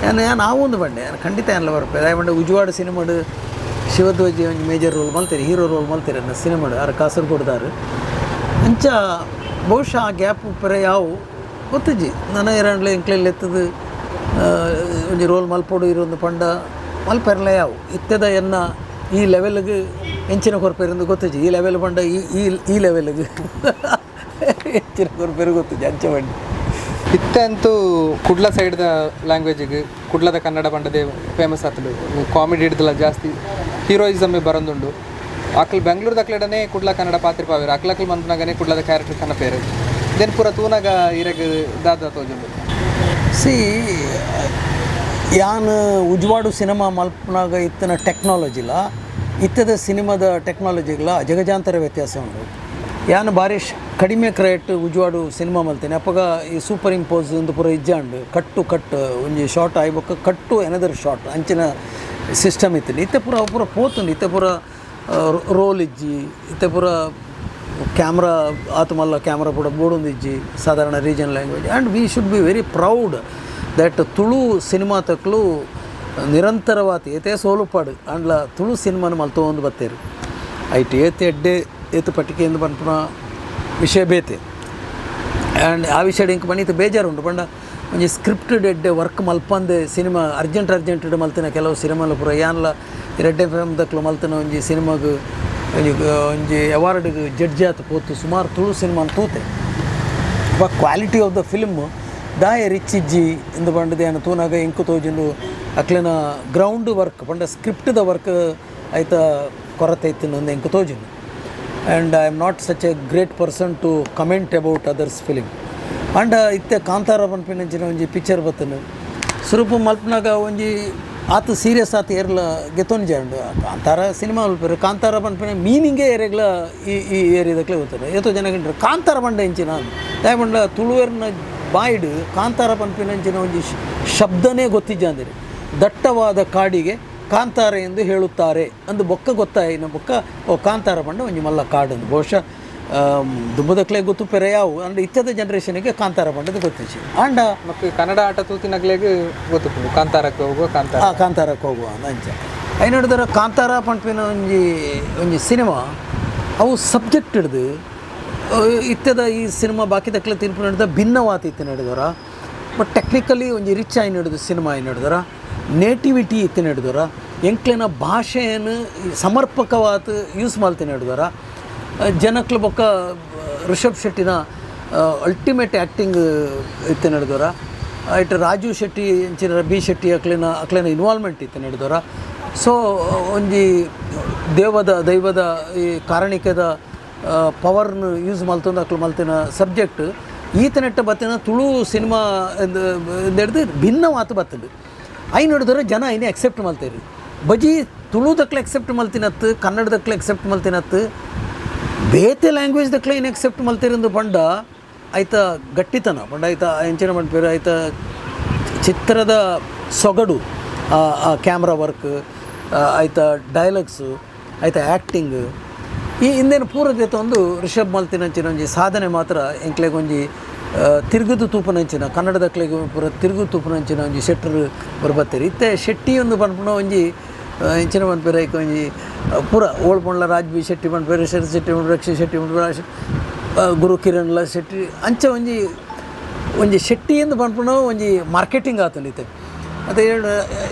ಯಾನ್ ಯಾನ್ ಆ ಒಂದು ಬಂಡೆ ಯಾನ್ ಖಂಡಿತ ಏನ್ಲ ಬರ್ಪೆ. ಬಂಡೆ ಉಜ್ವಾಡ ಸಿನಿಮಾಡು ಶಿವಧ್ವಜ ಒಂಜಿ ಮೇಜರ್ ರೋಲ್ ಮಲ್ತೇರಿ, ಹೀರೋ ರೋಲ್ ಮಲ್ತೇರಿ ನನ್ನ ಸಿನಿಮಾಡು. ಆರು ಕಾಸರಗೋಡ್ದಾರು. ಅಂಚ ಬಹುಶಃ ಆ ಗ್ಯಾಪ್ ಪೆರೆ ಯಾವು ಗೊತ್ತಿಜ್ಜಿ. ನನ ಎರಡ್ಲೆ ಎಂಕ್ಲೆಲ್ ಎತ್ತದು ಒಂಜಿ ರೋಲ್ ಮಲ್ಪೊಡು ಇರೊಂದು ಪಂಡ ಮಲ್ಪೆರ್ಲ ಯಾವು. ಇತ್ತೆದ ಎನ್ನ ಈ ಲೆವೆಲ್ಗೆ ಎಂಚಿನ ಕೊರ್ಪೆರಂದು ಗೊತ್ತಿಜ್ಜಿ. ಈ ಲೆವೆಲ್ ಪಂಡ ಈ ಈ ಈ ಲೆವೆಲ್ಗೆ ಎಂಚಿನ ಕೊರ್ಪೆರು ಗೊತ್ತಿಜ್ಜಿ. ಅಂಚ ಬಂಡಿ. ಇತ್ತೆ ಅಂತೂ ಕುಡ್ಲ ಸೈಡ್ದ ಲ್ಯಾಂಗ್ವೇಜಿಗೆ ಕುಡ್ಲದ ಕನ್ನಡ ಪಂಡದೆ ಫೇಮಸ್ ಆತುಂಡು. ಕಾಮಿಡಿ ಹಿಡ್ದಲ್ಲ ಜಾಸ್ತಿ ಹೀರೋಯಿಸಮ್ ಬರಂದುಂಡು. ಅಕ್ಲು ಬೆಂಗ್ಳೂರು ದಕ್ಲೆಡನೆ ಕುಡ್ಲ ಕನ್ನಡ ಪಾತ್ರಿ ಪಾವೇರು ಅಕ್ಲಕ್ಲು ಮಂತ್ನಾಗನೆ ಕುಡ್ಲದ ಕ್ಯಾರೆಕ್ಟರ್ ಕನ್ನ ಪೇರು then ಪೂರ ತೂನಾಗ ಇರಗ್ ದಾದ ತೋಜುಂಡು. ಸಿ ಯಾನ್ ಉಜ್ವಾಡು ಸಿನಿಮಾ ಮಲ್ಪನಾಗ ಇತ್ತಿನ ಟೆಕ್ನಾಲಜಿಲ ಇತ್ತದ ಸಿನಿಮಾದ ಟೆಕ್ನಾಲಜಿಗಳ ಅಜಗಜಾಂತರ ವ್ಯತ್ಯಾಸ ಉಂಡು. ಯಾನ್ ಬಾರಿ ಕಡಿಮೆ ಕ್ರಯಟ್ ಉಜ್ವಾಡು ಸಿನಿಮಾ ಮಲ್ತೇನೆ. ಅಪ್ಪಗ ಈ ಸೂಪರ್ ಇಂಪೋಸ್ ಒಂದು ಪೂರ ಇಜ್ಜಾಂಡು ಕಟ್ಟು ಕಟ್ ಒಂಜಿ ಶಾರ್ಟ್ ಆಯ್ಬೊಕ್ಕ ಕಟ್ಟು ಎನದರ್ ಶಾರ್ಟ್ ಅಂಚಿನ ಸಿಸ್ಟಮ್ ಇತ್ತು. ಇತ್ತೆ ಪೂರ ಪೂರ ಪೋತುಂಡು. ಇತ್ತೆ ಪೂರ ರೋಲ್ ಇಜ್ಜಿ, ಇತ್ತೆ ಪೂರ ಕ್ಯಾಮ್ರಾ ಆತು ಮಲ್ಲ ಕ್ಯಾಮ್ರಾ ಪೂರ ಬೋಡೊಂದಿಜ್ಜಿ ಸಾಧಾರಣ region language. And we should be very proud that Tulu cinema ತಕ್ಲು ನಿರಂತರವಾತಿ ಏತೇ ಸೋಲುಪಾಡು ಅಂಡ್ಲ Tulu ಸಿನಿಮಾನ ಮಲ್ತೊಂದು ಬತ್ತೇರು. ಐಟ್ ಏತ್ ಎಡ್ಡೆ ಏತ್ ಪಟ್ಟಿಕೆಯಿಂದ ಪನ್ಪುನ ವಿಷಯ ಬೇತೆ. ಆ್ಯಂಡ್ ಆ ವಿಷಯ ಇಂಕ್ ಪಂಡ ಬೇಜಾರುಂಡು ಪಂಡ ಒಂಜಿ ಸ್ಕ್ರಿಪ್ಟೆಡ್ ಎಡ್ಡೆ ವರ್ಕ್ ಮಲ್ಪಂದೆ cinema urgent urgent ಮಲ್ತಿನ ಕೆಲವು ಸಿನಿಮಾಲು ಪೂರ ಯಾನ್ಲ ರೆಡ್ ಎಫ್ ಎಮ್ ದಕ್ಲು ಮಲ್ತಿನ ಒಂಜಿ ಸಿನಿಮಾಗ್ ಒಂಜಿ ಒಂಜಿ ಅವಾರ್ಡ್ಗೆ ಜಡ್ಜ್ ಆತು ಪೋತು ಸುಮಾರು ತುಳು ಸಿನಿಮಾನ್ ತೂತೆ. But quality of the film ದಾಯೆ ರಿಚ್ ಇಜ್ಜಿ ಇಂದು ಪಂಡದೆ ಯಾನ್ ತೂನಾಗ ಇಂಕು ತೋಜುಂಡು ಅಕ್ಲೆನ ಗ್ರೌಂಡ್ ವರ್ಕ್ ಪಂಡ ಸ್ಕ್ರಿಪ್ಟ್ದ ವರ್ಕ್ ಐತ ಕೊರತೆ ಇತ್ತಿನ ಇಂಕು ತೋಜುಂಡು. And I am not such a great person to comment about others film. And ಇತ್ತೆ ಕಾಂತಾರ ಪನ್ಪಿನಂಚಿನ ಒಂಜಿ ಪಿಕ್ಚರ್ ಬತ್ತನು ಸುರುಪು ಮಲ್ಪನಾಗ ಒಂಜಿ ಆತು ಸೀರಿಯಸ್ ಆತು ಏರ್ಲ ಗೆತೊಂಜಿ ಉಂಡು. ಕಾಂತಾರ ಸಿನಿಮಾ ಮಲ್ಪೆರ್ ಕಾಂತಾರ ಪನ್ಪಿನ ಮೀನಿಂಗೇ ಏರೆಗ್ಲ ಈ ಈ ಏರಿಯದಕ್ಲೆ ಗೊತ್ತದೆ. ಏತೋ ಜನ ಗಿಂಡ್ರು ಕಾಂತಾರ ಪಂಡ ಇಂಚಿನ ದಾಯೆ ಪಂಡ ತುಳುವೆರ್ನ ಬಾಯ್ಡ್ ಕಾಂತಾರ ಪನ್ಪಿನಂಚಿನ ಒಂಜಿ ಶಬ್ದನೇ ಗೊತ್ತಿಜ್ಜಾಂದಿರಿ. ದಟ್ಟವಾದ ಕಾಡಿಗೆ ಕಾಂತಾರ ಎಂದು ಹೇಳುತ್ತಾರೆ ಅಂದು ಬೊಕ್ಕ ಗೊತ್ತಾಯಿನ ಬೊಕ್ಕ ಓ ಕಾಂತಾರ ಪಂಡ ಒಂಜಿ ಮಲ್ಲ ಕಾಡು ಅಂದು ಬಹುಶಃ ದುಂಬುದಕ್ಲೆ ಗೊತ್ತು ಪೆರೆಯಾವು ಅಂಡ್ ಇತ್ತದ ಜನರೇಷನ್ಗೆ ಕಾಂತಾರ ಪಂಡದ ಗೊತ್ತಿಜ್ಜಿ. ಆಂಡ ಮತ್ತು ಕನ್ನಡ ಆಟ ತೂತಿನಗ್ಲೆಗ್ ಗೊತ್ತುಂಡು ಕಾಂತಾರಕ್ಕೆ ಹೋಗುವ ಕಾಂತಾರ. ಆ ಕಾಂತಾರಕ್ಕೆ ಹೋಗುವ ಅಂಚ ಐನ್ ಹಿಡಿದ್ರೆ ಕಾಂತಾರ ಪನ್ಪಿನ ಒಂಜಿ ಒಂಜಿ ಸಿನಿಮಾ ಅವು ಸಬ್ಜೆಕ್ಟ್ ಹಿಡ್ದು ಇತ್ತದ ಈ ಸಿನಿಮಾ ಬಾಕಿ ದಕ್ಲೆ ತೀರ್ಪು ನಡೆದ ಭಿನ್ನವಾತ ಇತ್ತು ನಡೆದವರ. ಬಟ್ ಟೆಕ್ನಿಕಲಿ ಒಂಜಿ ರಿಚ್ ಆಗಿ ನಡೆದು ಸಿನಿಮಾ ಆಗಿ ನಡೆದರ ನೇಟಿವಿಟಿ ಇತ್ತು ನಡೆದವರ ಎಂಕ್ಲೆನ ಭಾಷೆಯನ್ನು ಸಮರ್ಪಕವಾದ ಯೂಸ್ ಮಾಡ್ತೀನಿ ನಡೆದವರ ಜನಕ್ಲು ಬೊಕ್ಕ ರಿಷಬ್ ಶೆಟ್ಟಿನ ಅಲ್ಟಿಮೇಟ್ ಆ್ಯಕ್ಟಿಂಗ್ ಇತ್ತು ನಡೆದವರ. ಇಟ್ಟು ರಾಜು ಶೆಟ್ಟಿ ಇಂಚಿನ ಬಿ ಶೆಟ್ಟಿ ಅಕ್ಲೆನ ಅಕ್ಲೆನ ಇನ್ವಾಲ್ವ್ಮೆಂಟ್ ಇತ್ತು ನಡೆದವರ. ಸೊ ಒಂಜಿ ದೇವದ ದೈವದ ಈ ಕಾರಣಿಕದ ಪವರ್ನ ಯೂಸ್ ಮಲ್ತೊಂದು ಅಕ್ಲು ಮಲ್ತಿನ ಸಬ್ಜೆಕ್ಟ್ ಈತನೆಟ್ಟ ಬತ್ತಿನ ತುಳು ಸಿನಿಮಾ ಹಿಡ್ದು ಭಿನ್ನವಾತು ಬತ್ತಂಡು. ಐನ್ ಹಿಡಿದ್ರೆ ಜನ ಐನೇ ಅಕ್ಸೆಪ್ಟ್ ಮಲ್ತೇರಿ. ಬಜಿ ತುಳುದಕ್ಲೆ ಅಕ್ಸೆಪ್ಟ್ ಮಲ್ತಿನತ್ತು ಕನ್ನಡದಕ್ಲೆ ಅಕ್ಸೆಪ್ಟ್ ಮಲ್ತಿನತ್ತು ಬೇತೆ ಲ್ಯಾಂಗ್ವೇಜ್ ದಕ್ಲೆ ಏನು ಅಕ್ಸೆಪ್ಟ್ ಮಲ್ತಿರಂದು ಪಂಡ ಐತ ಗಟ್ಟಿತನ ಪಂಡ ಐತ ಎಂಚಿನ ಪನ್ಪೆರ್ ಐತ ಚಿತ್ರದ ಸೊಗಡು ಆ ಕ್ಯಾಮ್ರಾ ವರ್ಕ್ ಐತ ಡೈಲಾಗ್ಸು ಐತ ಆ್ಯಕ್ಟಿಂಗ್ ಈ ಇಂದೇನು ಪೂರ ಒಂದು ರಿಷಬ್ ಮಲ್ತಿನಂಚಿನ ಒಂಜಿ ಸಾಧನೆ ಮಾತ್ರ ಎಂಕ್ಲೆಗ್ ಒಂಜಿ ತಿರುಗುದು ತೂಪನಂಚಿನ ಕನ್ನಡದಕ್ಲೆಗ್ ಪೂರ ತಿರುಗು ತೂಪನಂಚಿನ ಒಂಜಿ ಶೆಟ್ಟರು ಬರ್ತೇರಿ. ಇತ್ತೆ ಶೆಟ್ಟಿ ಒಂದು ಪನ್ಪುನ ಒಂಜಿ ಇಂಚಿನ ಪನ್ಪೆರ್ ಐಕ್ ಒಂಜಿ ಪೂರ ಓಳ್ ಪಂಡ್ಲ ರಾಜ್ ಬಿ ಶೆಟ್ಟಿ ಪನ್ಪೆರ್, ಶರತ್ ಶೆಟ್ಟಿ ಪನ್ಪೆರ್, ರಕ್ಷಿತ್ ಶೆಟ್ಟಿ ಪನ್ಪೆರ್, ಗುರು ಕಿರಣ್ಲ ಶೆಟ್ಟಿ ಅಂಚ ಒಂಜಿ ಒಂಜಿ ಶೆಟ್ಟಿ ಎಂದು ಪನ್ಪುನ ಒಂಜಿ ಮಾರ್ಕೆಟಿಂಗ್ ಆತುಂಡು ಇತ್ತೆ. ಅದೇ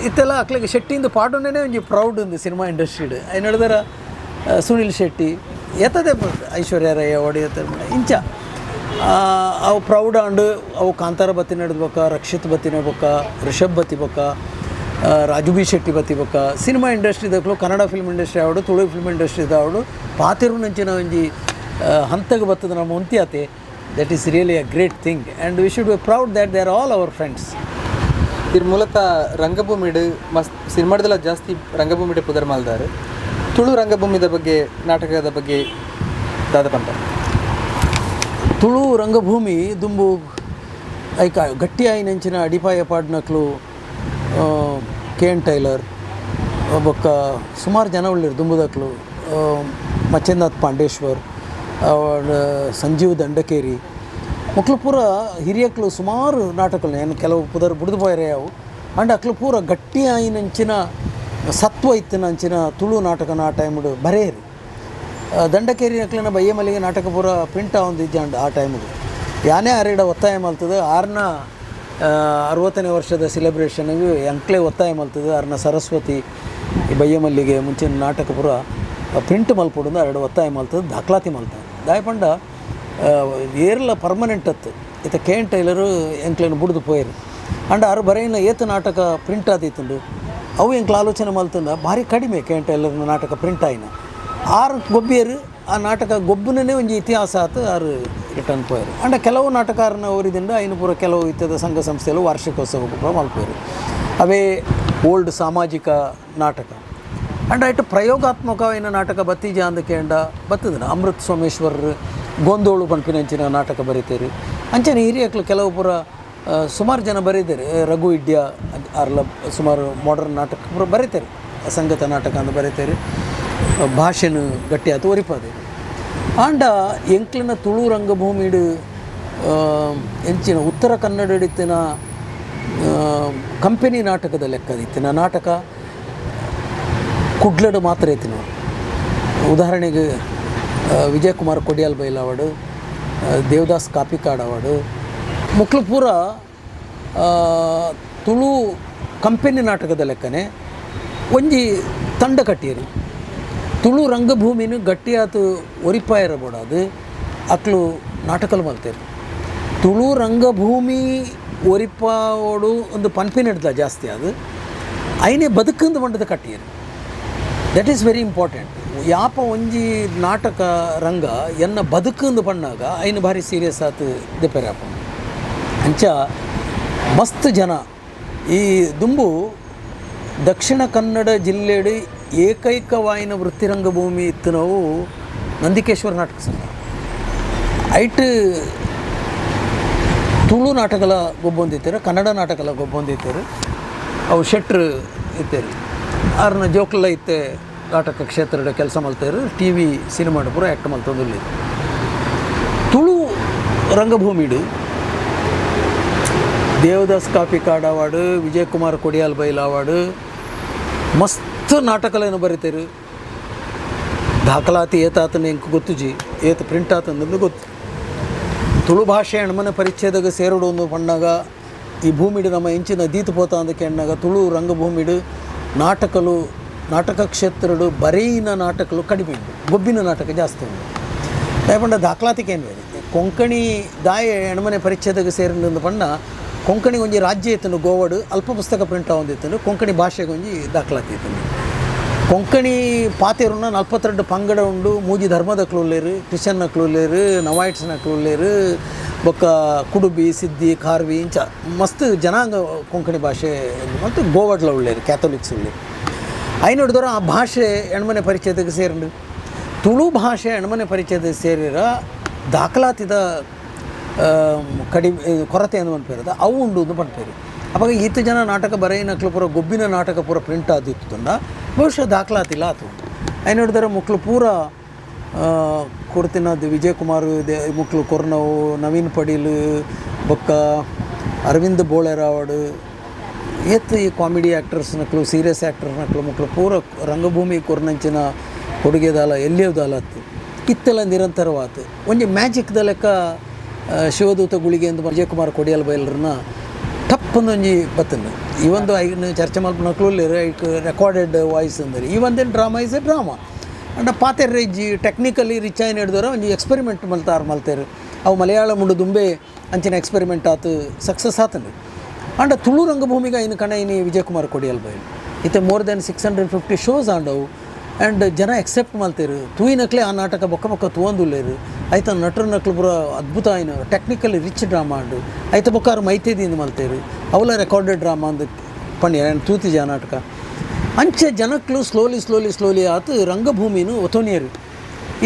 ಇತ್ತೆಲ್ಲ ಅಕ್ಲೆಗ್ ಶೆಟ್ಟಿಂದು ಪಾಡೊಂಡೇ ಒಂಜಿ ಪ್ರೌಡ್ ಉಂದು ಸಿನಿಮಾ ಇಂಡಸ್ಟ್ರಿಡ್. ಐನ್ ಹಿಡಿದರ ಸುನಿಲ್ ಶೆಟ್ಟಿ ಎತ್ತದೆ ಐಶ್ವರ್ಯ ರೈ ಅವಡಿ ಇಂಚ ಅವು ಪ್ರೌಡ್ ಆಂಡ್ ಅವು ಕಾಂತಾರ ಬತ್ತಿ ನಡ್ದು ರಕ್ಷಿತ್ ಬತ್ತಿನ ಬೊಕ್ಕ ರಿಷಬ್ ಬತ್ತಿ ಬೊಕ್ಕ ರಾಜು ಬಿ ಶೆಟ್ಟಿ ಬತ್ತಿ ಬೊಕ್ಕ ಸಿನಿಮಾ ಇಂಡಸ್ಟ್ರಿದಕ್ಲು ಕನ್ನಡ ಫಿಲ್ಮ್ ಇಂಡಸ್ಟ್ರಿ ಆವಡು ತುಳು ಫಿಲ್ಮ್ ಇಂಡಸ್ಟ್ರಿದ ಆವಡು ಪಾತಿರುನಂಚಿನ ಒಂಜಿ ಹಂತಗ್ ಬತ್ತದ ನಮ್ಮ ಒಂತಿ ಆತೆ. That is really a great thing and we should be proud that they are all our friends. ಇರ್ ಮೂಲತಃ ರಂಗಭೂಮಿಡ್ ಮಸ್ತ್ ಸಿನಿಮಾದಲ್ಲ ಜಾಸ್ತಿ ರಂಗಭೂಮಿಡ್ ಪುದರ್ ಮಲ್ದಾರ್. ತುಳು ರಂಗಭೂಮಿದ ಬಗ್ಗೆ ನಾಟಕದ ಬಗ್ಗೆ ದಾದ ಪಂತ. ತುಳು ರಂಗಭೂಮಿ ದುಂಬು ಐಕ ಗಟ್ಟಿ ಆಯಿನಂಚಿನ ಅಡಿಪಾಯ ಪಾಡ್ನಕ್ಲು K N tailor ಬೊಕ್ಕ ಸುಮಾರು ಜನ ಉಳ್ಳೇರು ದುಂಬುದಕ್ಲು ಮಚ್ಚೇಂದ್ರನಾಥ್ ಪಾಂಡೇಶ್ವರ್ ಸಂಜೀವ್ ದಂಡಕೇರಿ ಮಕ್ಳು ಪೂರ ಹಿರಿಯಕ್ಲು ಸುಮಾರು ನಾಟಕలు ಏನು ಕೆಲವು ಪುದರ್ ಬುಡ್ದು ಪೋಯರೆ ಅವು. ಅಂಡ್ ಅಕ್ಲು ಪೂರ ಗಟ್ಟಿ ಆಯಿನಂಚಿನ ಸತ್ವ ಇತ್ತಿನಂಚಿನ ತುಳು ನಾಟಕನ ಆ ಟೈಮ್ಡು ಬರೇರಿ. ದಂಡಕೇರಿ ಅಕ್ಲೆನ ಬಯ್ಯಮಲ್ಲಿಗೆ ನಾಟಕ ಪೂರ ಪ್ರಿಂಟ್ ಆವೊಂದು ಇಜ್ಜಾಂಡ್ ಆ ಟೈಮ್ಗೆ. ಯಾನೇ ಆರೇಡ ಒತ್ತಾಯ ಮಲ್ತದೆ ಆರ್ನ 60ನೇ ವರ್ಷದ ಸೆಲೆಬ್ರೇಷನ್ಗೆ ಎಂಕ್ಲೆ ಒತ್ತಾಯ ಮಲ್ತದೆ ಆರ್ನ ಸರಸ್ವತಿ ಈ ಬಯ್ಯಮಲ್ಲಿಗೆ ಮುಂಚಿನ ನಾಟಕ ಪೂರ ಪ್ರಿಂಟ್ ಮಲ್ಪೊಡು ಅರಡು ಒತ್ತಾಯ ಮಲ್ತದೆ ದಾಖಲಾತಿ ಮಲ್ತದೆ. ದಾಯ ಪಂಡ ಏರ್ಲ ಪರ್ಮನೆಂಟ್ ಅತ್ತು ಇತ್ತ K N tailor ಎಂಕ್ಲೆನ್ ಬುಡ್ದು ಪೋಯೆರ್ ಅಂಡ ಆರು ಬರೆಯಿನ ಏತ್ ನಾಟಕ ಪ್ರಿಂಟ್ ಆದಿತ್ತುಂಡು ಅವು ಎಂಕ್ಲ ಆಲೋಚನೆ ಮಲ್ತುಂಡ ಭಾರಿ ಕಡಿಮೆ ಕೆ ಎನ್ ಟೈಲರ್ನ ನಾಟಕ ಪ್ರಿಂಟ್ ಆಯಿನ ಆರು ಗೊಬ್ಬಿಯರು ಆ ನಾಟಕ ಗೊಬ್ಬನೇ ಒಂಜಿ ಇತಿಹಾಸ ಆತು ಆರು ರಿಟರ್ನ್ ಪೋಯರು. ಅಂಡ ಕೆಲವು ನಾಟಕಾರನ ಓರಿದಿಂದ ಐನು ಪೂರ ಕೆಲವು ಇತ್ತದ ಸಂಘ ಸಂಸ್ಥೆಗಳು ವಾರ್ಷಿಕೋತ್ಸವ ಪೂರ ಮಲ್ಪೋರು. ಅವೇ ಓಲ್ಡ್ ಸಾಮಾಜಿಕ ನಾಟಕ ಅಂಡ ಇಟ್ಟು ಪ್ರಯೋಗಾತ್ಮಕವಾಯಿನ ನಾಟಕ ಬತ್ತೀಜ ಅಂದಕೇಂಡ ಬತ್ತದನ ಅಮೃತ್ ಸೋಮೇಶ್ವರರು ಗೊಂದೋಳು ಪನ್ಪಿನಂಚಿನ ನಾಟಕ ಬರೀತೇರು. ಅಂಚನೆ ಹಿರಿಯಕ್ಲು ಕೆಲವು ಪೂರ ಸುಮಾರು ಜನ ಬರೀತಾರೆ. ರಘು ಇಡ್ಯ ಅರ್ಲ ಸುಮಾರು ಮಾಡರ್ನ್ ನಾಟಕ ಪೂರ ಬರೀತಾರೆ, ಸಂಗತ ನಾಟಕ ಅಂತ ಬರೀತಾರೆ. ಭಾಷೆನು ಗಟ್ಟಿಯಾತು ಒರಿಪಾದೆ. ಆಂಡ ಎಂಕ್ಲಿನ ತುಳು ರಂಗಭೂಮಿಡು ಎಂಚಿನ ಉತ್ತರ ಕನ್ನಡ ಇತ್ತಿನ ಕಂಪೆನಿ ನಾಟಕದ ಲೆಕ್ಕದಿತ್ತಿನ ನಾಟಕ ಕುಡ್ಲಡು ಮಾತ್ರ ಐತಿನ. ಉದಾಹರಣೆಗೆ ವಿಜಯಕುಮಾರ್ ಕೊಡಿಯಾಲ್ ಬೈಲ್ ಅವಾರ್ಡು, ದೇವದಾಸ್ ಕಾಪಿಕಾಡ್ ಅವಾರ್ಡು, ಮುಕ್ಳು ಪೂರ ತುಳು ಕಂಪೆನಿ ನಾಟಕದ ಲೆಕ್ಕನೆ ಒಂಜಿ ತಂಡ ಕಟ್ಟಿಯರು. ತುಳು ರಂಗಭೂಮಿನ ಗಟ್ಟಿಯಾತು ಒರಿಪಾಯಿರಬೋಡಾದು ಅಕ್ಲು ನಾಟಕಲು ಮಲ್ತೇರು. ತುಳು ರಂಗಭೂಮಿ ಒರಿಪಾವೋಡು ಒಂದು ಪನ್ಪಿನ ಜಾಸ್ತಿ ಅದು ಐನೇ ಬದುಕಂದು ಮಂಡದ ಕಟ್ಟಿಯರು. That is very important. ಯಾಪ ಒಂಜಿ ನಾಟಕ ರಂಗ ಎನ್ನ ಬದುಕಂದು ಪಣ್ಣಾಗ ಐನು ಭಾರಿ ಸೀರಿಯಸ್ ಆತು ದೆಪ್ಪೆರಾಪ. ಅಂಚ ಮಸ್ತ್ ಜನ ಈ ದುಂಬು ದಕ್ಷಿಣ ಕನ್ನಡ ಜಿಲ್ಲೆಡು ಏಕೈಕವಾಯಿನ ವೃತ್ತಿರಂಗಭೂಮಿ ಇತ್ತು ನಾವು ನಂದಿಕೇಶ್ವರ ನಾಟಕ ಸಂಘ. ಐಟ್ ತುಳು ನಾಟಕಲ ಗೊಬ್ಬೊಂದಿತ್ತೇರು, ಕನ್ನಡ ನಾಟಕಲ ಗೊಬ್ಬೊಂದಿತ್ತೇರು. ಅವು ಶೆಟ್ರು ಇತ್ತೇರು, ಆರ್ನ ಜೋಕ್ಲ ಇತ್ತೆ ನಾಟಕ ಕ್ಷೇತ್ರದ ಕೆಲಸ ಮಲ್ತೇರು, ಟಿ ವಿ ಸಿನಿಮಾಡು ಪೂರ ಆ್ಯಕ್ಟ್ ಮಲ್ತೊಂದುಲ್ಲ. ತುಳು ರಂಗಭೂಮಿಡು ದೇವದಾಸ್ ಕಾಪಿಕಾಡ್ ಅವಾರ್ಡು, ವಿಜಯಕುಮಾರ್ ಕೊಡಿಯಾಲ್ ಬೈಲ್ ಅವಾರ್ಡು, ಮಸ್ತ್ ನಾಟಕಲೇನು ಬರೀತೇರು. ದಾಖಲಾತಿ ಏತಾತನ ಎಂಕ್ ಗೊತ್ತುಜಿ, ಏತ್ ಪ್ರಿಂಟ್ ಆತಂದು ಗೊತ್ತು. ತುಳು ಭಾಷೆ ಅಣ್ಮನ ಪರಿಚ್ಛೇದಗ ಸೇರುಡು ಒಂದು ಪಣ್ಣಾಗ ಈ ಭೂಮಿಡು ನಮ್ಮ ಇಂಚಿನ ದೀತು ಪೋತ ಅಂದಕ್ಕೆ ಎಣ್ಣಾಗ ತುಳು ರಂಗಭೂಮಿಡು ನಾಟಕಲು ನಾಟಕ ಕ್ಷೇತ್ರಡು ಬರೀನ ನಾಟಕಲು ಕಡಿಮೆ ಉಂಟು, ಗೊಬ್ಬಿನ ನಾಟಕ ಜಾಸ್ತಿ ಉಂಟು. ದಯಪಂಡ ದಾಖಲಾತಿಗೆ ಏನು ಬೇರೆ ಕೊಂಕಣಿ ದಾಯ ಎಣ್ಮನೆ ಪರಿಚ್ಛೇದಗ ಸೇರಿದ ಪಣ್ಣ ಕೊಂಕಣಿ ಒಂಜಿ ರಾಜ್ಯ ಇತ್ತನು ಗೋವಾಡು ಅಲ್ಪ ಪುಸ್ತಕ ಪ್ರಿಂಟ್ ಆವೊಂದಿತ್ತನು, ಕೊಂಕಣಿ ಭಾಷೆಗೆ ಒಂಜಿ ದಾಖಲಾತಿ ಇತ್ತನು. ಕೊಂಕಣಿ ಪಾತೆರುನ 42 ಪಂಗಡ ಉಂಡು, ಮೂಜಿ ಧರ್ಮದಕ್ಲು ಉಲ್ಲೇರು, ಕ್ರಿಶ್ಚಿಯನ್ನಕ್ಲು ಉಲ್ಲೇರು, ನವಾಯ್ಟ್ಸ್ನಕ್ಲು ಉಲ್ಲೇರು, ಬೊಕ್ಕ ಕುಡುಬಿ ಸಿದ್ದಿ ಖಾರ್ವಿ ಇಂಚ ಮಸ್ತ್ ಜನಾಂಗ ಕೊಂಕಣಿ ಭಾಷೆ ಮತ್ತು ಗೋವಾಡ್ಲ ಉಳ್ಳೇರು, ಕ್ಯಾಥೋಲಿಕ್ಸ್ ಉಳ್ಳೇರು. ಐನೋಡಿದವರು ಆ ಭಾಷೆ ಎಣ್ಮನೆ ಪರಿಚಯದಕ್ಕೆ ಸೇರಂಡು. ತುಳು ಭಾಷೆ ಎಣ್ಮನೆ ಪರಿಚಯದ ಸೇರಿರ ದಾಖಲಾತಿದ ಕಡಿಮೆ ಕೊರತೆ ಎಂದು ಪನ್ಪೇರು, ಅವು ಉಂಡು ಅಂತ ಪನ್ಪೇರು. ಅವಾಗ ಈತ ಜನ ನಾಟಕ ಬರೆಯಿನಕ್ಲು ಪೂರ ಗೊಬ್ಬಿನ ನಾಟಕ ಪೂರ ಪ್ರಿಂಟ್ ಆದಿತ್ತುಂಡ ಬಹುಶಃ ದಾಖಲಾತಿಲ್ಲ ಆತು. ಐನೋಡಿದರೆ ಮಕ್ಕಳು ಪೂರ ಕೊಡ್ತಿನ ವಿಜಯಕುಮಾರ್ ಮಕ್ಕಳು ಕೊರ್ನವು, ನವೀನ್ ಪಡೀಲ್, ಬೊಕ್ಕ ಅರವಿಂದ್ ಬೋಳೆರಾವಡ್, ಏತ್ ಈ ಕಾಮಿಡಿ ಆ್ಯಕ್ಟರ್ಸ್ ನಕ್ಲು ಸೀರಿಯಸ್ ಆ್ಯಕ್ಟರ್ಸ್ ನಕ್ಲು ಮಕ್ಕಳು ಪೂರ ರಂಗಭೂಮಿ ಕೊರ್ನಂಚಿನ ಕೊಡುಗೆದಾಲ ಎಲ್ಲಿಯದಾಲ ಅತ್ತು ಇತ್ತೆಲ್ಲ ನಿರಂತರವಾತು. ಒಂಜಿ ಮ್ಯಾಜಿಕ್ದ ಲೆಕ್ಕ ಶಿವದೂತ ಗುಳಿಗೆ ಎಂದು ವಿಜಯಕುಮಾರ್ ಕೊಡಿಯಲ್ ಬೈಲರನ್ನ ಟಪ್ಪಂದೊಂಜಿ ಬತ್ತಂದು ಈ ಒಂದು ಐನ ಚರ್ಚೆ ಮಲ್ಪನಕ್ಲು ಐಕ್ ರೆಕಾರ್ಡೆಡ್ ವಾಯ್ಸ್ ಅಂದರೆ ಈ ಒಂದೇನು drama is A drama. And ಪಾತೆರ್ ಇಜ್ಜಿ ಟೆಕ್ನಿಕಲಿ ರಿಚ್ ಆಯ್ನ ಹಿಡಿದವರ ಒಂಜಿ ಎಕ್ಸ್ಪೆರಿಮೆಂಟ್ ಮಲ್ತಾರು ಮಲ್ತೇರು. ಅವು ಮಲಯಾಳ ಮುಂಡು ದುಂಬೆ ಅಂಚಿನ ಎಕ್ಸ್ಪೆರಿಮೆಂಟ್ ಆತು ಸಕ್ಸಸ್ ಆತಂದು. ಅಂಡ ತುಳು ರಂಗಭೂಮಿಗೆ ಐನು ಕಣ ಇನಿ ವಿಜಯಕುಮಾರ್ ಕೊಡಿಯಲ್ ಬೈಲ್ ಇತ್ತೆ more than 650 shows ಆಂಡವು. And ಜನ ಎಕ್ಸೆಪ್ಟ್ ಮಲ್ತೇರು, ತೂಯಿನಕ್ಲೆ ಆ ನಾಟಕ ಬೊಕ್ಕ ಬೊಕ್ಕ ತೂವೊಂದುಲ್ಲೇರು. ಐತ ನಟರ ನಕ್ಲು ಪೂರ ಅದ್ಭುತ ಆಯ್ನ technically rich drama and ಐತ ಬೊಕ್ಕಾರು ಮೈತೇದಿಂದ ಮಲ್ತೇರು ಅವಲ ರೆಕಾರ್ಡೆಡ್ ಡ್ರಾಮಾ ಅಂದ್ ಪಣಿ ತೂತಿಜ ಆ ನಾಟಕ. ಅಂಚೆ ಜನಕ್ಲು slowly slowly slowly ಆತು ರಂಗಭೂಮಿನು ಒತೊನಿಯರು.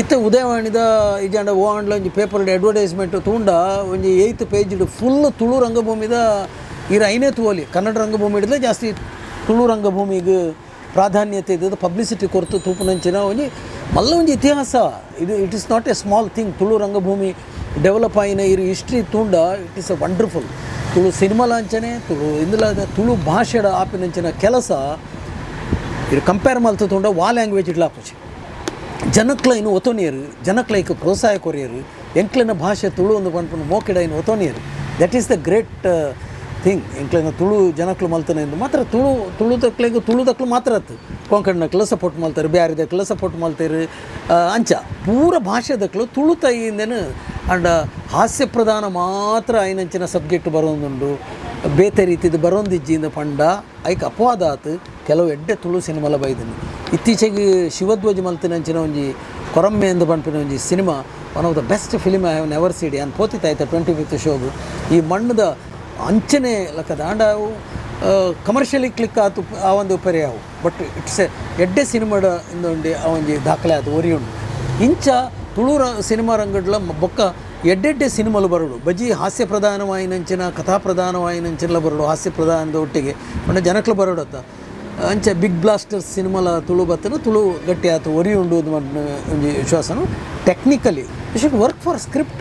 ಇತ್ತೆ ಉದಯವಾಣಿದ ಇಜಾಂಡ ಓ ಆಂಡ್ಲ ಒಂಜಿ ಪೇಪರ್ ಅಡ್ವರ್ಟೈಸ್ಮೆಂಟ್ ತೂಂಡ ಒಂಜಿ 8 ಪೇಜ್ ಫುಲ್ ತುಳು ರಂಗಭೂಮಿದ ಇರ ಐನೇ ತೂವಲಿ. ಕನ್ನಡ ರಂಗಭೂಮಿ ಹಿಡಿದ್ರೆ ಜಾಸ್ತಿ ತುಳು ರಂಗಭೂಮಿಗೆ ಪ್ರಾಧಾನ್ಯತೆ ಇದ್ದದ್ದು ಪಬ್ಲಿಸಿಟಿ ಕೊರತು ತೂಪುನಂಚಿನ ಒಂಜಿ ಮಲ್ಲ ಒಂಜಿ ಇತಿಹಾಸ ಇದು. It is not a small thing. Tulu ರಂಗಭೂಮಿ ಡೆವಲಪ್ ಆಯಿನ ಇರು ಹಿಸ್ಟ್ರಿ ತೂಂಡ it is a wonderful. Tulu cinema ಲಾಂಚನೆ ತುಳು ಇಂದುಲ ತುಳು ಭಾಷೆಡ ಆಪಿನಂಚಿನ ಕೆಲಸ ಇದು ಕಂಪೇರ್ ಮಲ್ತು ತೂಂಡ ವಾ ಲ್ಯಾಂಗ್ವೇಜ್ ಇಡ್ಲಾಪುಜಿ. ಜನಕ್ಲ ಇನ್ನು ಒತೊನಿಯರು, ಜನಕ್ಲ ಪ್ರೋತ್ಸಾಹ ಕೊರಿಯರು, ಎಂಕ್ಲಿನ ಭಾಷೆ ತುಳು ಒಂದು ಪನ್ಪುನ ಮೋಕಿಡ ಇನ್ನು ಒತೊನಿಯರು. That is the great thing. ಎಂಕ್ಲಿನ Tulu ಜನಕ್ಲು ಮಲ್ತನೆ ಎಂದು ಮಾತ್ರ ತುಳು ತುಳು ತಕ್ಲೆಗ್ ತುಳು ತಕ್ಲು ಮಾತ್ರ ಅತ್ತು ಕೊಂಕಣನಕ್ಲ ಸಪೋರ್ಟ್ ಮಲ್ತಾರೆ, ಬ್ಯಾರಿದಕ್ಲ ಸಪೋರ್ಟ್ ಮಲ್ತೇರು, ಅಂಚ ಪೂರ ಭಾಷೆದಕ್ಲು ತುಳು ತೈಯಿಂದೇನು. And ಹಾಸ್ಯ ಪ್ರಧಾನ ಮಾತ್ರ ಐನಂಚಿನ ಸಬ್ಜೆಕ್ಟ್ ಬರೋಂದುಂಡು, ಬೇತೆ ರೀತಿದು ಬರೋಂದಿಜ್ಜಿಂದ ಪಂಡ ಐಕ್ ಅಪವಾದ ಆತು. ಕೆಲವು ಎಡ್ಡೆ ತುಳು ಸಿನಿಮಾಲ ಬೈದನು. ಇತ್ತೀಚೆಗೆ ಶಿವಧ್ವಜ ಮಲ್ತಿನಂಚಿನ ಒಂಜಿ ಕೊರಮ್ಮೆ ಎಂದು ಪನ್ಪಿನ ಒಂಜಿ cinema, one of the best film I have never seen. ಯಾನ್ ಪೋತಿತ್ತಾಯ್ತ 25th ಶೋಗು. ಈ ಮಣ್ಣದ ಅಂಚನೆ ಲಕ್ಕದ ಆಂಡ ಅವು ಕಮರ್ಷಿಯಲಿ ಕ್ಲಿಕ್ ಆತು ಆ ಒಂದು ಪರ್ಯಾವು, but it's A ಎಡ್ಡೆ ಸಿನಿಮಾಡ ಇಂದೊಂಡಿ ಆ ಒಂಜಿ ದಾಖಲೆ ಆತು ಒರಿಯುಂಡು. ಇಂಚ ತುಳು ಸಿನಿಮಾ ರಂಗಡ್ಲ ಬೊಕ್ಕ ಎಡ್ಡೆಡ್ಡೆ ಸಿನಿಮಾಲು ಬರಡು, ಬಜಿ ಹಾಸ್ಯ ಪ್ರಧಾನವಾಯಿನಂಚಿನ ಕಥಾ ಪ್ರಧಾನವಾಯಿನಂಚಿನ ಬರಡು, ಹಾಸ್ಯ ಪ್ರಧಾನದ ಒಟ್ಟಿಗೆ ಪಂಡ ಜನಕ್ಲು ಬರಡತ್ತ. ಅಂಚ ಬಿಗ್ ಬ್ಲಾಸ್ಟರ್ ಸಿನಿಮಾಲ ತುಳು ಬತ್ತನ ತುಳು ಗಟ್ಟಿ ಆತು ಒರಿ ಉಂಡು ಒಂಜಿ ವಿಶ್ವಾಸನು. Technically you should work for script,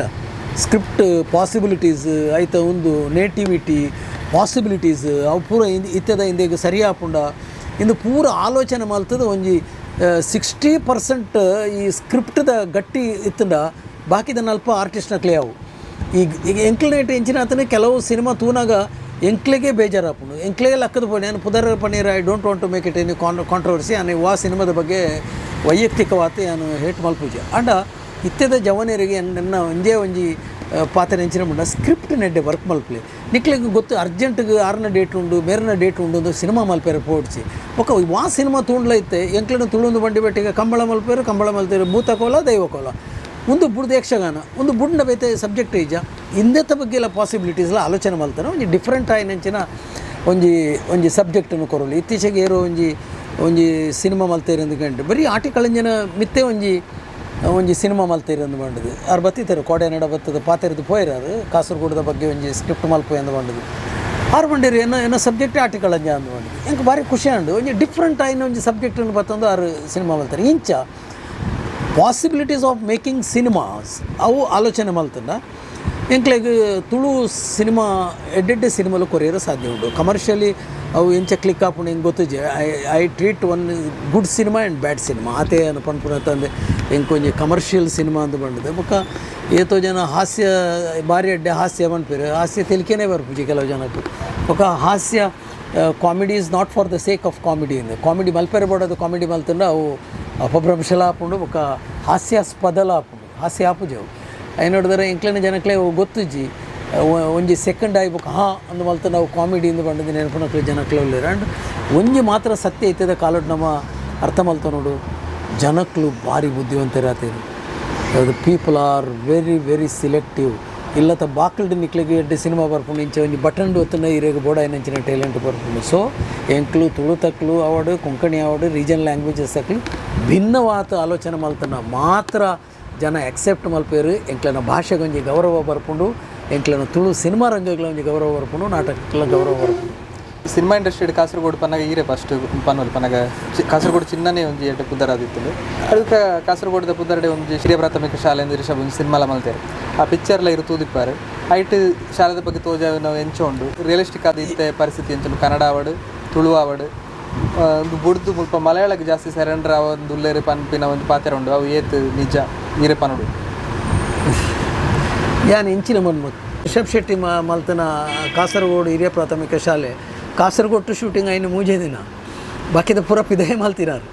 script possibilities ಐತ ಒಂದು ನೇಟಿವಿಟಿ ಪಾಸಿಬಿಲಿಟೀಸ್ ಅವು ಪೂರ ಇತ್ತದ ಇಂದೆಗ್ ಸರಿ ಆಪುಂಡ ಇಂದು ಪೂರ ಆಲೋಚನೆ ಮಲ್ತದ. ಒಂಜಿ 60% ಈ ಸ್ಕ್ರಿಪ್ಟ್ದ ಗಟ್ಟಿ ಇತ್ತಂಡ ಬಾಕಿದ ಅಲ್ಪ ಆರ್ಟಿಸ್ಟ್ನಕ್ಲೆ ಅವು. ಈಗ ಈಗ ಎಂಕ್ಲನೇಟ್ ಎಂಚಿನ ಆತನೆ ಕೆಲವು ಸಿನಿಮಾ ತೂನಾಗ ಎಂಕ್ಲೆಗೆ ಬೇಜಾರಾಪುಂಡು, ಎಂಕ್ಲೆಗೆ ಲಕ್ಕದ ಪೋಣೆ. ನಾನು ಪುದರ್ paneer, I don't want to make it any controversy. ನಾನು ವಾ ಸಿನಿಮಾದ ಬಗ್ಗೆ ವೈಯಕ್ತಿಕವಾದ ನಾನು ಹೇಟ್ ಮಲ್ಪುಜೆ. ಅಂಡ ಇತ್ತೆದ ಜವನರಿಗೆ ನನ್ನ ಒಂಜೇ ಒಂಜಿ ಪಾತ್ರ ಎಂಚಿನ ಮುಂಡ ಸ್ಕ್ರಿಪ್ಟ್ ನೆಡ್ಡೆ ವರ್ಕ್ ಮಲ್ಪಲೆ. ನಿಕ್ಲೆಗ್ ಗೊತ್ತು ಅರ್ಜೆಂಟ್ಗೆ ಆರನ ಡೇಟ್ ಉಂಡು, ಮೇರನ ಡೇಟ್ ಉಂಡು ಒಂದು ಸಿನಿಮಾ ಮಲ್ಪೆರೆ ಪೋಡ್ಚಿ. ಬೊಕ್ಕ ವಾ ಸಿನಿಮಾ ತೂಂಡ್ಲ ಇತ್ತೆ ಎಂಕ್ಲೆನ ತುಳುಂದು ಬಂಡಿ ಬೆಟ್ಟಿಗೆ ಕಂಬಳ ಮಲ್ಪೇರು, ಕಂಬಳ ಮಲ್ತೇರು, ಭೂತಕೋಲ ದೈವಕೋಲ ಒಂದು ಬುಡ್ದು ಯಕ್ಷಗಾನ ಒಂದು ಬುಡ್ನ ಬೇತೆ ಸಬ್ಜೆಕ್ಟ್ ಈಜ. ಇಂದೆತ್ತ ಬಗ್ಗೆ ಎಲ್ಲ ಪಾಸಿಬಿಲಿಟೀಸ್ಲ ಆಲೋಚನೆ ಮಲ್ತಾನೆ ಒಂಜಿ ಡಿಫ್ರೆಂಟ್ ಆಯಿನಂಚಿನ ಒಂಜಿ ಒಂಜಿ ಸಬ್ಜೆಕ್ಟನ್ನು ಕೊರೊಲಿ. ಇತ್ತೀಚೆಗೆ ಏರೋ ಒಂಜಿ ಒಂಜಿ ಸಿನಿಮಾ ಮಲ್ತೇರು ಗಂಟೆ ಬರೀ ಆಟಿಕಳಂಜನ ಮಿತ್ತೆ ಒಂಜಿ ಒಂಜಿ ಸಿನಿಮಾ ಮಲ್ತೇರು ಅಂದು ಬಂಡದು. ಆರು ಬತ್ತಿತ್ತರು ಕೋಡೆ ನಡ ಬತ್ತದ ಪಾತೆರ್ದು ಪೋಯಿರಾರು. ಕಾಸರಗೋಡದ ಬಗ್ಗೆ ಒಂಜಿ ಸ್ಕ್ರಿಪ್ಟ್ ಮಲ್ಪು ಎಂದು ಬಂಡದು. ಆರು ಬಂಡೇರು ಏನೋ ಏನೋ ಸಬ್ಜೆಕ್ಟ್ ಆಟಿಕಳಂಜ ಅಂದು ಬಂಡದು. ಎಂಕ್ ಭಾರಿ ಖುಷಿ ಅಂಡು. ಒಂಜಿ ಡಿಫ್ರೆಂಟ್ ಆಯಿನ ಒಂಜಿ ಸಬ್ಜೆಕ್ಟನ್ನು ಬತ್ತಂದು ಆರು ಸಿನಿಮಾ ಮಲ್ತಾರೆ. ಇಂಚ possibilities of making cinemas ಅವು ಆಲೋಚನೆ ಮಲ್ತಂಡ ಎಂಕ್ಲೆಗ್ ತುಳು ಸಿನಿಮಾ ಎಡ್ಡೆಡ್ಡೆ ಸಿನಿಮಾಲು ಕೊರಿಯರ ಸಾಧ್ಯ ಉಂಟು. ಕಮರ್ಷಿಯಲಿ ಅವು ಎಂಚ ಕ್ಲಿಕ್ ಆಪುಂಡು ಎಂಕ್ ಗೊತ್ತುಜಿ. I treat one good cinema and bad cinema ಆತೆ ಅನು ಪನ್ಪುನ ತಂದೆ. ಎಂಕ್ ಒಂಜಿ ಕಮರ್ಷಿಯಲ್ ಸಿನಿಮಾ ಅಂದ್ ಬಂಡದೆ. ಬೊಕ್ಕ ಏತೋ ಜನ ಹಾಸ್ಯ ಬಾರಿ ಎಡ್ಡೆ ಹಾಸ್ಯ ಪನ್ಪೆರ್, ಹಾಸ್ಯ ತೆಲಿಕೆನೇ ಬರ್ಪುಜಿ ಕೆಲವು ಜನಕ್ಕೆ. ಬೊಕ್ಕ ಹಾಸ್ಯ, comedy is not for the sake of comedy ಇಂದ್ ಕಾಮಿಡಿ ಮಲ್ಪೆರೆ ಬೋಡಾದ್ ಕಾಮಿಡಿ ಮಲ್ತಂಡ ಅವು ಅಪಭ್ರಂಶಲ ಆಪುಂಡು, ಬೊಕ್ಕ ಹಾಸ್ಯಾಸ್ಪದಲ ಆಪುಂಡು, ಹಾಸ್ಯ ಆಪುಜಿ ಅವು. ಐನ್ ನೋಡಿದರೆ ಎಂಕ್ಲೆನ ಜನಕ್ಲೆ ಅವು ಗೊತ್ತುಜ್ಜಿ. ಒಂಜಿ ಸೆಕೆಂಡ್ ಆಯಿ ಬೊಕ್ಕ ಹಾಂ ಅಂದ್ ಮಲ್ತ ನಾವು ಕಾಮಿಡಿ ಇಂದು ಪಂಡದು ನೆನಪುನಕ್ಲೆ ಜನಕ್ಲೆ ಉಲ್ಲೆರ್. ಆ್ಯಂಡ್ ಒಂಜಿ ಮಾತ್ರ ಸತ್ಯ, ಇತ್ತದ ಕಾಲಡ್ ನಮ್ಮ ಅರ್ಥ ಮಲ್ತ ನೋಡು, ಜನಕ್ಲು ಭಾರಿ ಬುದ್ಧಿವಂತರಾತೇರು. ಅದು people are very very selective. ಇಲ್ಲತ ಬಾಕಲ್ಡ್ ನಿಕ್ಲೆಗ್ ಎಡ್ಡೆ ಸಿನಿಮಾ ಬರ್ಪುಂಡು. ಇಂಚ ಒಂಜಿ ಬಟನ್ ಒತ್ತುನ ಇರೆಗ್ ಬೋಡಾಯಿನಂಚಿನ ಟ್ಯಾಲೆಂಟ್ ಬರ್ಪುಂಡು. ಸೊ ಎಂಕ್ಲು ತುಳುತಕ್ಲು ಆವಡ್, ಕೊಂಕಣಿ ಆವಡ್, ರೀಜನ್ ಲ್ಯಾಂಗ್ವೇಜಸ್ ಅಕ್ಲು ಭಿನ್ನವಾದ ಆಲೋಚನೆ ಮಲ್ತನ ಮಾತ್ರ ಜನ ಅಕ್ಸೆಪ್ಟ್ ಮಲ್ಪೇರು. ಎಂಕ್ಲೆನ ಭಾಷೆಗೆ ಒಂಜಿ ಗೌರವ ಬರ್ಪುಂಡು, ಎಂಕ್ಲೆನ ತುಳು ಸಿನಿಮಾ ರಂಗಗಳ ಒಂಜಿ ಗೌರವ ಬರ್ಪುಂಡು, ನಾಟಕಕ್ಕೆಲ್ಲ ಗೌರವ ಬರ್ಪುಂಡು. ಸಿನಿಮಾ ಇಂಡಸ್ಟ್ರಿ ಕಾಸರಗೋಡು ಪನ್ನಗ ಈರೆ ಫಸ್ಟ್ ಪನ್ನೊಲಿ. ಪನ್ನಗ ಕಾಸರಗೋಡು ಚಿನ್ನನೇ ಒಂಜಿ ಎಡ್ಡೆ ಪುದರಾದಿತ್ತು. ಅದಕ್ಕೆ ಕಾಸರಗೋಡದ ಪುದರ್ಡೆ ಒಂಜಿ ಹಿರಿಯ ಪ್ರಾಥಮಿಕ ಶಾಲೆ ಅಂದ್ರೆ ರಿಷಬ್ ಒಂಜಿ ಸಿನಿಮಾಲ ಮಲ್ತೇರು. ಆ ಪಿಕ್ಚರ್ಲ ಇರು ತೂದಿಪ್ಪಾರು. ಐಟ್ ಶಾಲೆದ ಬಗ್ಗೆ ತೋಜಾವಿನ ಎಂಚ ಉಂಡು, ರಿಯಲಿಸ್ಟಿಕ್ ಆದ ಇತ್ತೆ ಪರಿಸ್ಥಿತಿ ಎಂಚ ಉಂಡು? ಕನ್ನಡ ಆವಡ್, ತುಳು ಆವಡ್, ಒಂದು ಬುಡ್ದು ಮುಲ್ಪ ಮಲಯಾಳಕ್ಕೆ ಜಾಸ್ತಿ ಸರೆಂಡರ್ ಆವೊಂದು ಉಲ್ಲೇರು ಪನ್ಪಿನ ಒಂದು ಪಾತ್ರ ಉಂಡು. ಅವು ಏತ್ ನಿಜ ಈರೆ ಪನೊಡು. ಯಾನ್ ಇಂಚಿನ ಮನ್ಮು ರಿಷಬ್ ಶೆಟ್ಟಿ ಮಲ್ತನ ಕಾಸರಗೋಡು ಹಿರಿಯ ಪ್ರಾಥಮಿಕ ಶಾಲೆ ಕಾಸರಗೋಡು ಶೂಟಿಂಗ್ ಆಯ್ನ ಮೂಜೆ ದಿನ, ಬಾಕಿದ ಪೂರ ಪಿದಯ್ ಮಲ್ತಿನಾರು.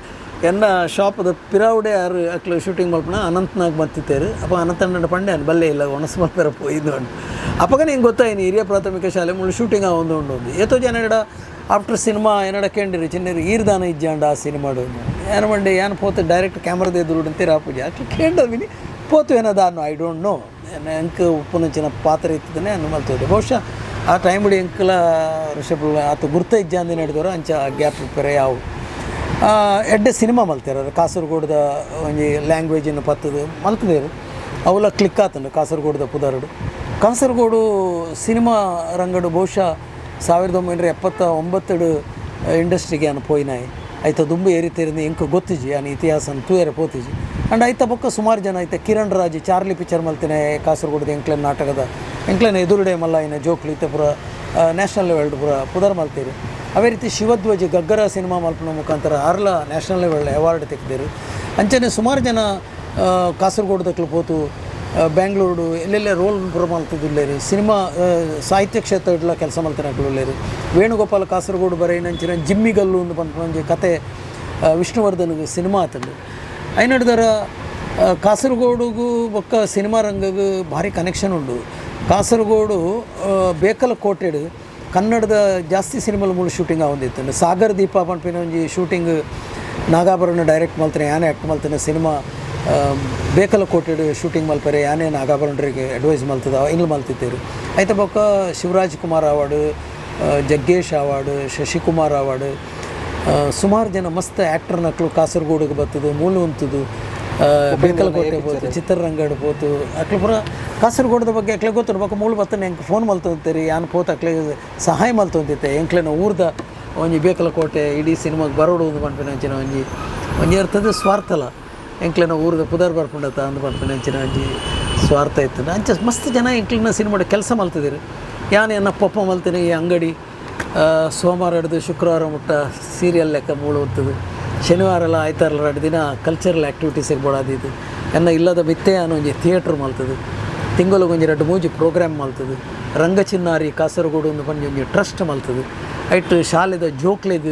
ಎನ್ನ ಶಾಪದ ಪಿರಾವುಡೆ ಆರು ಅಕ್ಲು ಶೂಟಿಂಗ್ ಮಲ್ಪನ ಅನಂತನಾಗ್ ಮತ್ತಿತ್ತೇರು. ಅಪ್ಪ ಅನಂತಣ್ಣ ಪಂಡೆ ಬಲ್ಲೆ ಇಲ್ಲ ಒಣಸ್ ಮಲ್ಪೆರ ಪೋಯಿದ್ದು ಉಂಟು. ಅಪ್ಪಗ ನಿಂಗೆ ಗೊತ್ತಾಯ್ನಿ ಹಿರಿಯ ಪ್ರಾಥಮಿಕ ಶಾಲೆ ಮುಳ್ಳು ಶೂಟಿಂಗ್ ಒಂದು ಉಂಡು ಒಂದು. ಏತೋ ಜನ ಎಡ ಆಫ್ಟರ್ ಸಿನಿಮಾ ಏನಡ ಕೇಂಡಿರಿ ಚಿನ್ನರು ಈರ್ದಾನ ಇಜ್ಜಾಂಡ ಆ ಸಿನಿಮಾಡು. ಏನು ಮಂಡೆ ಏನು ಪೋತು ಡೈರೆಕ್ಟ್ ಕ್ಯಾಮ್ರಾದ ಎದುರು ಅಂತೀರ ಪೂಜೆ ಅಕ್ಲು ಕೇಂಡವಿನಿ ಪೋತು ಏನದಾನು. I don't know. ಎಂಕ್ ಉಪ್ಪುನಂಚಿನ ಪಾತ್ರ ಇತ್ತದನೆ ಅನ್ನು ಮಲ್ತದೆ. ಬಹುಶಃ ಆ ಟೈಮ್ ಎಂಕಲ ರಿಷಬ್ ಆತ ಗುರ್ತ ಇಜ್ಜಾಂದಿ ನಡೆದವರು ಅಂಚ ಗ್ಯಾಪ್ ಪೆರೆ ಯಾವು. ಎಡ್ಡೆ ಸಿನಿಮಾ ಮಲ್ತೇರು. ಕಾಸರಗೋಡದ ಒಂಜಿ ಲ್ಯಾಂಗ್ವೇಜನ್ನು ಪತ್ತದು ಮಲ್ತದೇರು, ಅವುಲ ಕ್ಲಿಕ್ ಆತಂಡು. ಕಾಸರಗೋಡದ ಪುದರುಡು ಕಾಸರಗೋಡು ಸಿನಿಮಾ ರಂಗಡು ಬಹುಶಃ 1979 ಇಂಡಸ್ಟ್ರಿಗೆ ಅನು ಪೋಯಿನಾಯ್. ಐತ ದುಂಬು ಏರಿತೇರಿಂದ ಎಂಕ್ ಗೊತ್ತಿಜಿ, ಆನ್ ಇತಿಹಾಸ ತೂಯರೆ ಪೋತಿಜಿ. ಆ್ಯಂಡ್ ಐತ ಬೊಕ್ಕ ಸುಮಾರು ಜನ ಐತ ಕಿರಣ್ ರಾಜ್ ಚಾರ್ಲಿ ಪಿಕ್ಚರ್ ಮಲ್ತಿನ, ಕಾಸರಗೋಡದ ಎಂಕ್ಲೆನ್ ನಾಟಕದ ಎಂಕ್ಲೆನ ಎದುರುಡೆ ಮಲ್ಲ ಇನ್ನ ಜೋಕ್ಲು ಇತ್ತೆ ಪೂರ ನ್ಯಾಷನಲ್ ಲೆವೆಲ್ ಪೂರ ಪುದರ್ ಮಲ್ತೇರು. ಅವೇ ರೀತಿ ಶಿವಧ್ವಜ ಗಗ್ಗರ ಸಿನಿಮಾ ಮಲ್ಪನ ಮುಖಾಂತರ ಆರ್ಲ national level award ತೆಗ್ದೇರು. ಅಂಚನೆ ಸುಮಾರು ಜನ ಕಾಸರಗೋಡದಕ್ಲು ಪೋತು ಬ್ಯಾಂಗ್ಳೂರು ಎಲ್ಲೆಲ್ಲ ರೋಲ್ ಪೂರ ಮಲ್ತದುಲ್ಲೇರು. ಸಿನಿಮಾ ಸಾಹಿತ್ಯ ಕ್ಷೇತ್ರ ಕೆಲಸ ಮಲ್ತಿನಕ್ಲು. ವೇಣುಗೋಪಾಲ ಕಾಸರಗೋಡು ಬರೆಯಿನಂಚಿನ ಜಿಮ್ಮಿಗಲ್ಲು ಒಂದು ಪನ್ಪುನ ಒಂಜಿ ಕತೆ ವಿಷ್ಣುವರ್ಧನ್ ಸಿನಿಮಾ ಆತಂಡು. ಐನಡ್ದರ ಕಾಸರಗೋಡುಗು ಬೊಕ್ಕ ಸಿನಿಮಾ ರಂಗಗ್ ಭಾರಿ ಕನೆಕ್ಷನ್ ಉಂಡು. ಕಾಸರಗೋಡು ಬೇಕಲ ಕೋಟೆಡ್ ಕನ್ನಡದ ಜಾಸ್ತಿ ಸಿನಿಮಾಲು ಮೂಲು ಶೂಟಿಂಗ್ ಆವೊಂದಿತ್ತು. ಸಾಗರ್ ದೀಪ ಪನ್ಪಿನ ಒಂಜಿ ಶೂಟಿಂಗ್ ನಾಗಾಭರಣ ಡೈರೆಕ್ಟ್ ಮಲ್ತನೆ, ಯಾನೆ ಆ್ಯಕ್ಟ್ ಮಲ್ತನೆ ಸಿನಿಮಾ ಬೇಕಲ ಕೋಟೆಡ್ ಶೂಟಿಂಗ್ ಮಲ್ಪರೆ ಯಾನೇ ನಾಗಾಭರಣರಿಗೆ ಅಡ್ವೈಸ್ ಮಲ್ತದ ಇಂಗ್ಲು ಮಲ್ತಿದ್ದೇರು. ಐತ ಬೊಕ್ಕ Shivaraj Kumar award, Jaggesh award, Shashikumar award, ಸುಮಾರು ಜನ ಮಸ್ತ್ ಆ್ಯಕ್ಟರ್ನಕ್ಲು ಕಾಸರಗೋಡಿಗೆ ಬರ್ತದೆ, ಮೂಲು ಉಂತುದು, ಬೇಕಲಕೋಟೆ ಪೋತು, ಚಿತ್ರರಂಗಡ್ ಪೋತು. ಅಕ್ಲು ಪೂರ ಕಾಸರಗೋಡದ ಬಗ್ಗೆ ಅಕ್ಲೆ ಗೊತ್ತುಂಡು. ಬೊಕ್ಕ ಮೂಲು ಬತ್ತನೆ ಎಂಕ್ ಫೋನ್ ಮಲ್ತೊಂತೀರಿ, ಯಾನ್ ಪೋತು ಅಕ್ಲೆ ಸಹಾಯ ಮಲ್ತೊಂದಿತ್ತೆ. ಎಂಕ್ಲೆನ ಊರ್ದ ಒಂಜಿ ಬೇಕಲಕೋಟೆ ಇಡೀ ಸಿನಿಮಾಗೆ ಬರೋಡು ಒಂದು ಪನ್ಪಿನ ಅಂಚಿನ ಒಂಜಿ ಒಂಜಿ ಇರ್ತದೆ ಸ್ವಾರ್ಥಲ, ಎಂಕ್ಲೆನ ಊರ್ದ ಪುದರ್ ಬರ್ಪುಂಡತ ಅಂದ್ ಪನ್ಪಿನ ಅಂಚಿನ ಒಂಜಿ ಸ್ವಾರ್ಥ ಇತ್ತು. ಅಂಚ ಮಸ್ತ್ ಜನ ಎಂಕ್ಲೆನ ಸಿನಿಮಾಡ್ ಕೆಲಸ ಮಲ್ತಿದ್ದೀರಿ. ಯಾನ್ ಎನ್ನ ಪೊಪ್ಪ ಮಲ್ತೀನಿ ಈ ಅಂಗಡಿ ಸೋಮವಾರ ಹಿಡ್ದು ಶುಕ್ರವಾರ ಮುಟ್ಟ ಸೀರಿಯಲ್ ಲೆಕ್ಕ ಮೂಳು ಹೋಗ್ತದೆ. ಶನಿವಾರ ಎಲ್ಲ ಆಯ್ತಾರಲ್ಲ 2 ದಿನ ಕಲ್ಚರಲ್ ಆ್ಯಕ್ಟಿವಿಟೀಸಿಗೆ ಬೋಡಾದಿದ್ದು. ಎನ್ನ ಇಲ್ಲದ ಬಿತ್ತೆ ಅನ್ನೋ ಒಂಜಿ ಥಿಯೇಟ್ರ್ ಮಲ್ತದೆ, ತಿಂಗಳಿಗೆ ಒಂಜಿ 2-3 ಪ್ರೋಗ್ರಾಮ್ ಮಲ್ತದೆ. ರಂಗಚಿನ್ನಾರಿ ಕಾಸರಗೋಡು ಒಂದು ಪಂಜಿ ಒಂಜಿ ಟ್ರಸ್ಟ್ ಮಲ್ತದೆ. ಐಟ್ ಶಾಲೆದ ಜೋಕ್ಲೆಗ್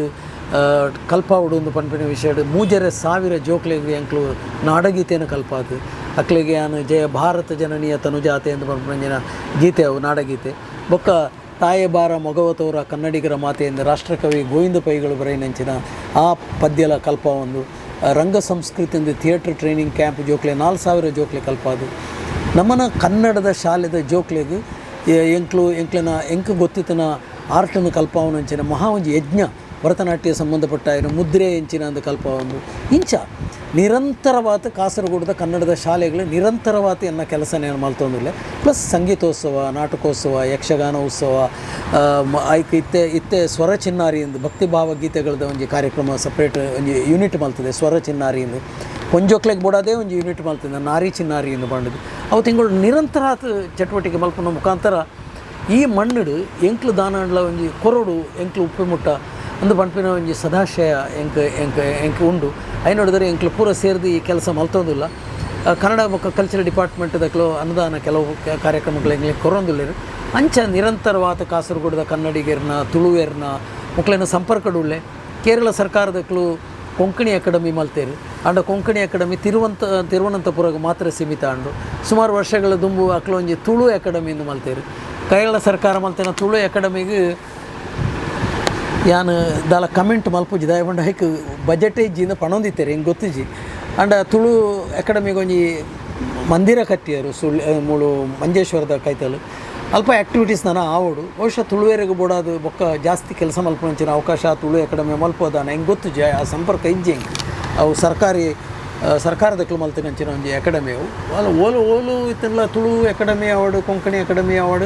ಕಲ್ಪಾವುಡು ಒಂದು ಪನ್ಪಿನ ವಿಷಯ 3,500 ಜೋಕ್ಲೆಗ್ ಎಂಕ್ಲು ನಾಡಗೀತೆಯನ್ನು ಕಲ್ಪಾದು. ಅಕ್ಲೆಗೆ ಯಾನು ಜಯ ಭಾರತ ಜನನಿಯ ತನುಜಾತೆ ಎಂದು ಪನ್ಪಿನ ಗೀತೆ ಅವು ನಾಡಗೀತೆ. ಬೊಕ್ಕ ತಾಯೆ ಬಾರ ಮೊಗವತೋರ ಕನ್ನಡಿಗರ ಮಾತೆಯಿಂದ ರಾಷ್ಟ್ರಕವಿ ಗೋವಿಂದ ಪೈಗಳು ಬರೆಯಿನಂಚಿನ ಆ ಪದ್ಯಲ ಕಲ್ಪ ಒಂದು ರಂಗ ಸಂಸ್ಕೃತಿಯಿಂದ theatre training camp ಜೋಕ್ಲೆ 4,000 ಜೋಕ್ಲೆ ಕಲ್ಪಾದು. ನಮ್ಮನ ಕನ್ನಡದ ಶಾಲೆದ ಜೋಕ್ಲೆಗ್ ಎಂಕ್ಲು ಎಂಕ್ಲೆನ ಎಂಕ್ ಗೊತ್ತಿತ್ತನ ಆರ್ಟನ್ನು ಕಲ್ಪಾವನಂಚಿನ ಮಹಾ ಒಂಜಿ ಯಜ್ಞ ಭರತನಾಟ್ಯ ಸಂಬಂಧಪಟ್ಟ ಏನು ಮುದ್ರೆ ಎಂಚಿನ ಅಂದ ಕಲ್ಪ ಒಂದು ಇಂಚ ನಿರಂತರವಾದ ಕಾಸರಗೋಡದ ಕನ್ನಡದ ಶಾಲೆಗಳು ನಿರಂತರವಾದ ಎನ್ನ ಕೆಲಸ ನೇನು ಮಲ್ತೊಂದಿಲ್ಲ. ಪ್ಲಸ್ ಸಂಗೀತೋತ್ಸವ, ನಾಟಕೋತ್ಸವ, ಯಕ್ಷಗಾನ ಉತ್ಸವ, ಐಕ್ ಇತ್ತೆ ಇತ್ತೆ ಸ್ವರ ಚಿನ್ನಾರಿ ಎಂದು ಭಕ್ತಿ ಭಾವಗೀತೆಗಳದ ಒಂಜಿ ಕಾರ್ಯಕ್ರಮ ಸಪ್ರೇಟ್ ಒಂಜಿ ಯೂನಿಟ್ ಮಲ್ತದೆ. ಸ್ವರ ಚಿನ್ನಾರಿ ಎಂದು ಪೊಂಜೋಕ್ಲೆಗ್ ಬೋಡಾದೇ ಒಂಜಿ ಯೂನಿಟ್ ಮಲ್ತದೆ, ನಾರಿ ಚಿನ್ನಾರಿ ಎಂದು ಬಂಡದು. ಅವು ತಿಂಗಳು ನಿರಂತರ ಚಟುವಟಿಕೆ ಮಲ್ಪುನ ಮುಖಾಂತರ ಈ ಮಣ್ಣುಡು ಎಂಕ್ಲು ದಾನಾಂಡ್ಲ ಒಂಜಿ ಕೊರಡು ಎಂಕ್ಲು ಉಪ್ಪು ಮುಟ್ಟ ಅಂದು ಪನ್ಪಿನ ಒಂಜಿ ಸದಾಶಯ ಎಂಕ್ ಎಂಕ್ ಎಂಕ್ ಉಂಡು. I ನೋಡಿದರೆ ಎಂಕ್ಲು ಪೂರ ಸೇರಿದು ಈ ಕೆಲಸ ಮಲ್ತೊಂದಿಲ್ಲ. ಕನ್ನಡ ಬೊಕ್ಕ ಕಲ್ಚರಲ್ ಡಿಪಾರ್ಟ್ಮೆಂಟ್ ದಕ್ಲು ಅನುದಾನ ಕೆಲವು ಕಾರ್ಯಕ್ರಮಗಳು ಎಂಕ್ಲೆಗ್ ಕೊರೊಂದುಲ್ಲೆರ್. ಅಂಚ ನಿರಂತರವಾದ ಕಾಸರಗೋಡದ ಕನ್ನಡಿಗರ್ನ ತುಳುವೆರ್ನ ಮುಕ್ಲೆನ ಸಂಪರ್ಕಡುಳ್ಳೆ. ಕೇರಳ ಸರ್ಕಾರದಕ್ಲು ಕೊಂಕಣಿ ಅಕಾಡೆಮಿ ಮಲ್ತೇರು. ಆಂಡ ಕೊಂಕಣಿ ಅಕಾಡೆಮಿ ತಿರುವನಂತಪುರಕ್ಕೆ ಮಾತ್ರ ಸೀಮಿತ ಅಂಡು. ಸುಮಾರು ವರ್ಷಗಳ ದುಂಬು ಅಕ್ಲು ಒಂಜಿ ತುಳು ಅಕಾಡೆಮಿ ಎಂದು ಮಲ್ತೇರು. ಕೇರಳ ಸರ್ಕಾರ ಮಲ್ತೇನ ತುಳು ಅಕಾಡೆಮಿಗೆ ಯಾನ್ ದಾಲ ಕಮೆಂಟ್ ಮಲ್ಪುಜಿ, ದಾಯ ಪಂಡ ಹೈಕ್ ಬಜೆಟ್ ಇಜ್ಜಿಂದ ಪಣೊಂದಿತ್ತೇರು ಹಿಂಗೆ ಗೊತ್ತಿಜ್ಜಿ. ಆಂಡ ತುಳು ಅಕಾಡೆಮಿಗೆ ಒಂಜಿ ಮಂದಿರ ಕಟ್ಟಿಯರು ಸುಳ್ಳು ಮೂಳು ಮಂಜೇಶ್ವರದ ಕೈತಲು. ಅಲ್ಪ ಆ್ಯಕ್ಟಿವಿಟೀಸ್ ನಾನು ಆವಡು ಬಹುಶಃ ತುಳುವೆರೆಗ್ ಬೋಡಾದು ಬೊಕ್ಕ ಜಾಸ್ತಿ ಕೆಲಸ ಮಲ್ಪುನಂಚಿನ ಅವಕಾಶ ತುಳು ಅಕಾಡೆಮಿ ಮಲ್ಪೋದಾನ ಹೆಂಗೆ ಗೊತ್ತಿಜ್ಜಿ. ಆ ಸಂಪರ್ಕ ಇಜ್ಜಿ ಹೆಂಗೆ. ಅವು ಸರ್ಕಾರದಕ್ಲು ಮಲ್ತಿನಂಚಿನ ಒಂಜಿ ಅಕಾಡೆಮಿ ಅವು. ಅಲ್ಲ ಓಲು ಓಲು ಇತ್ತಲ್ಲ Tulu academy award, Konkani academy award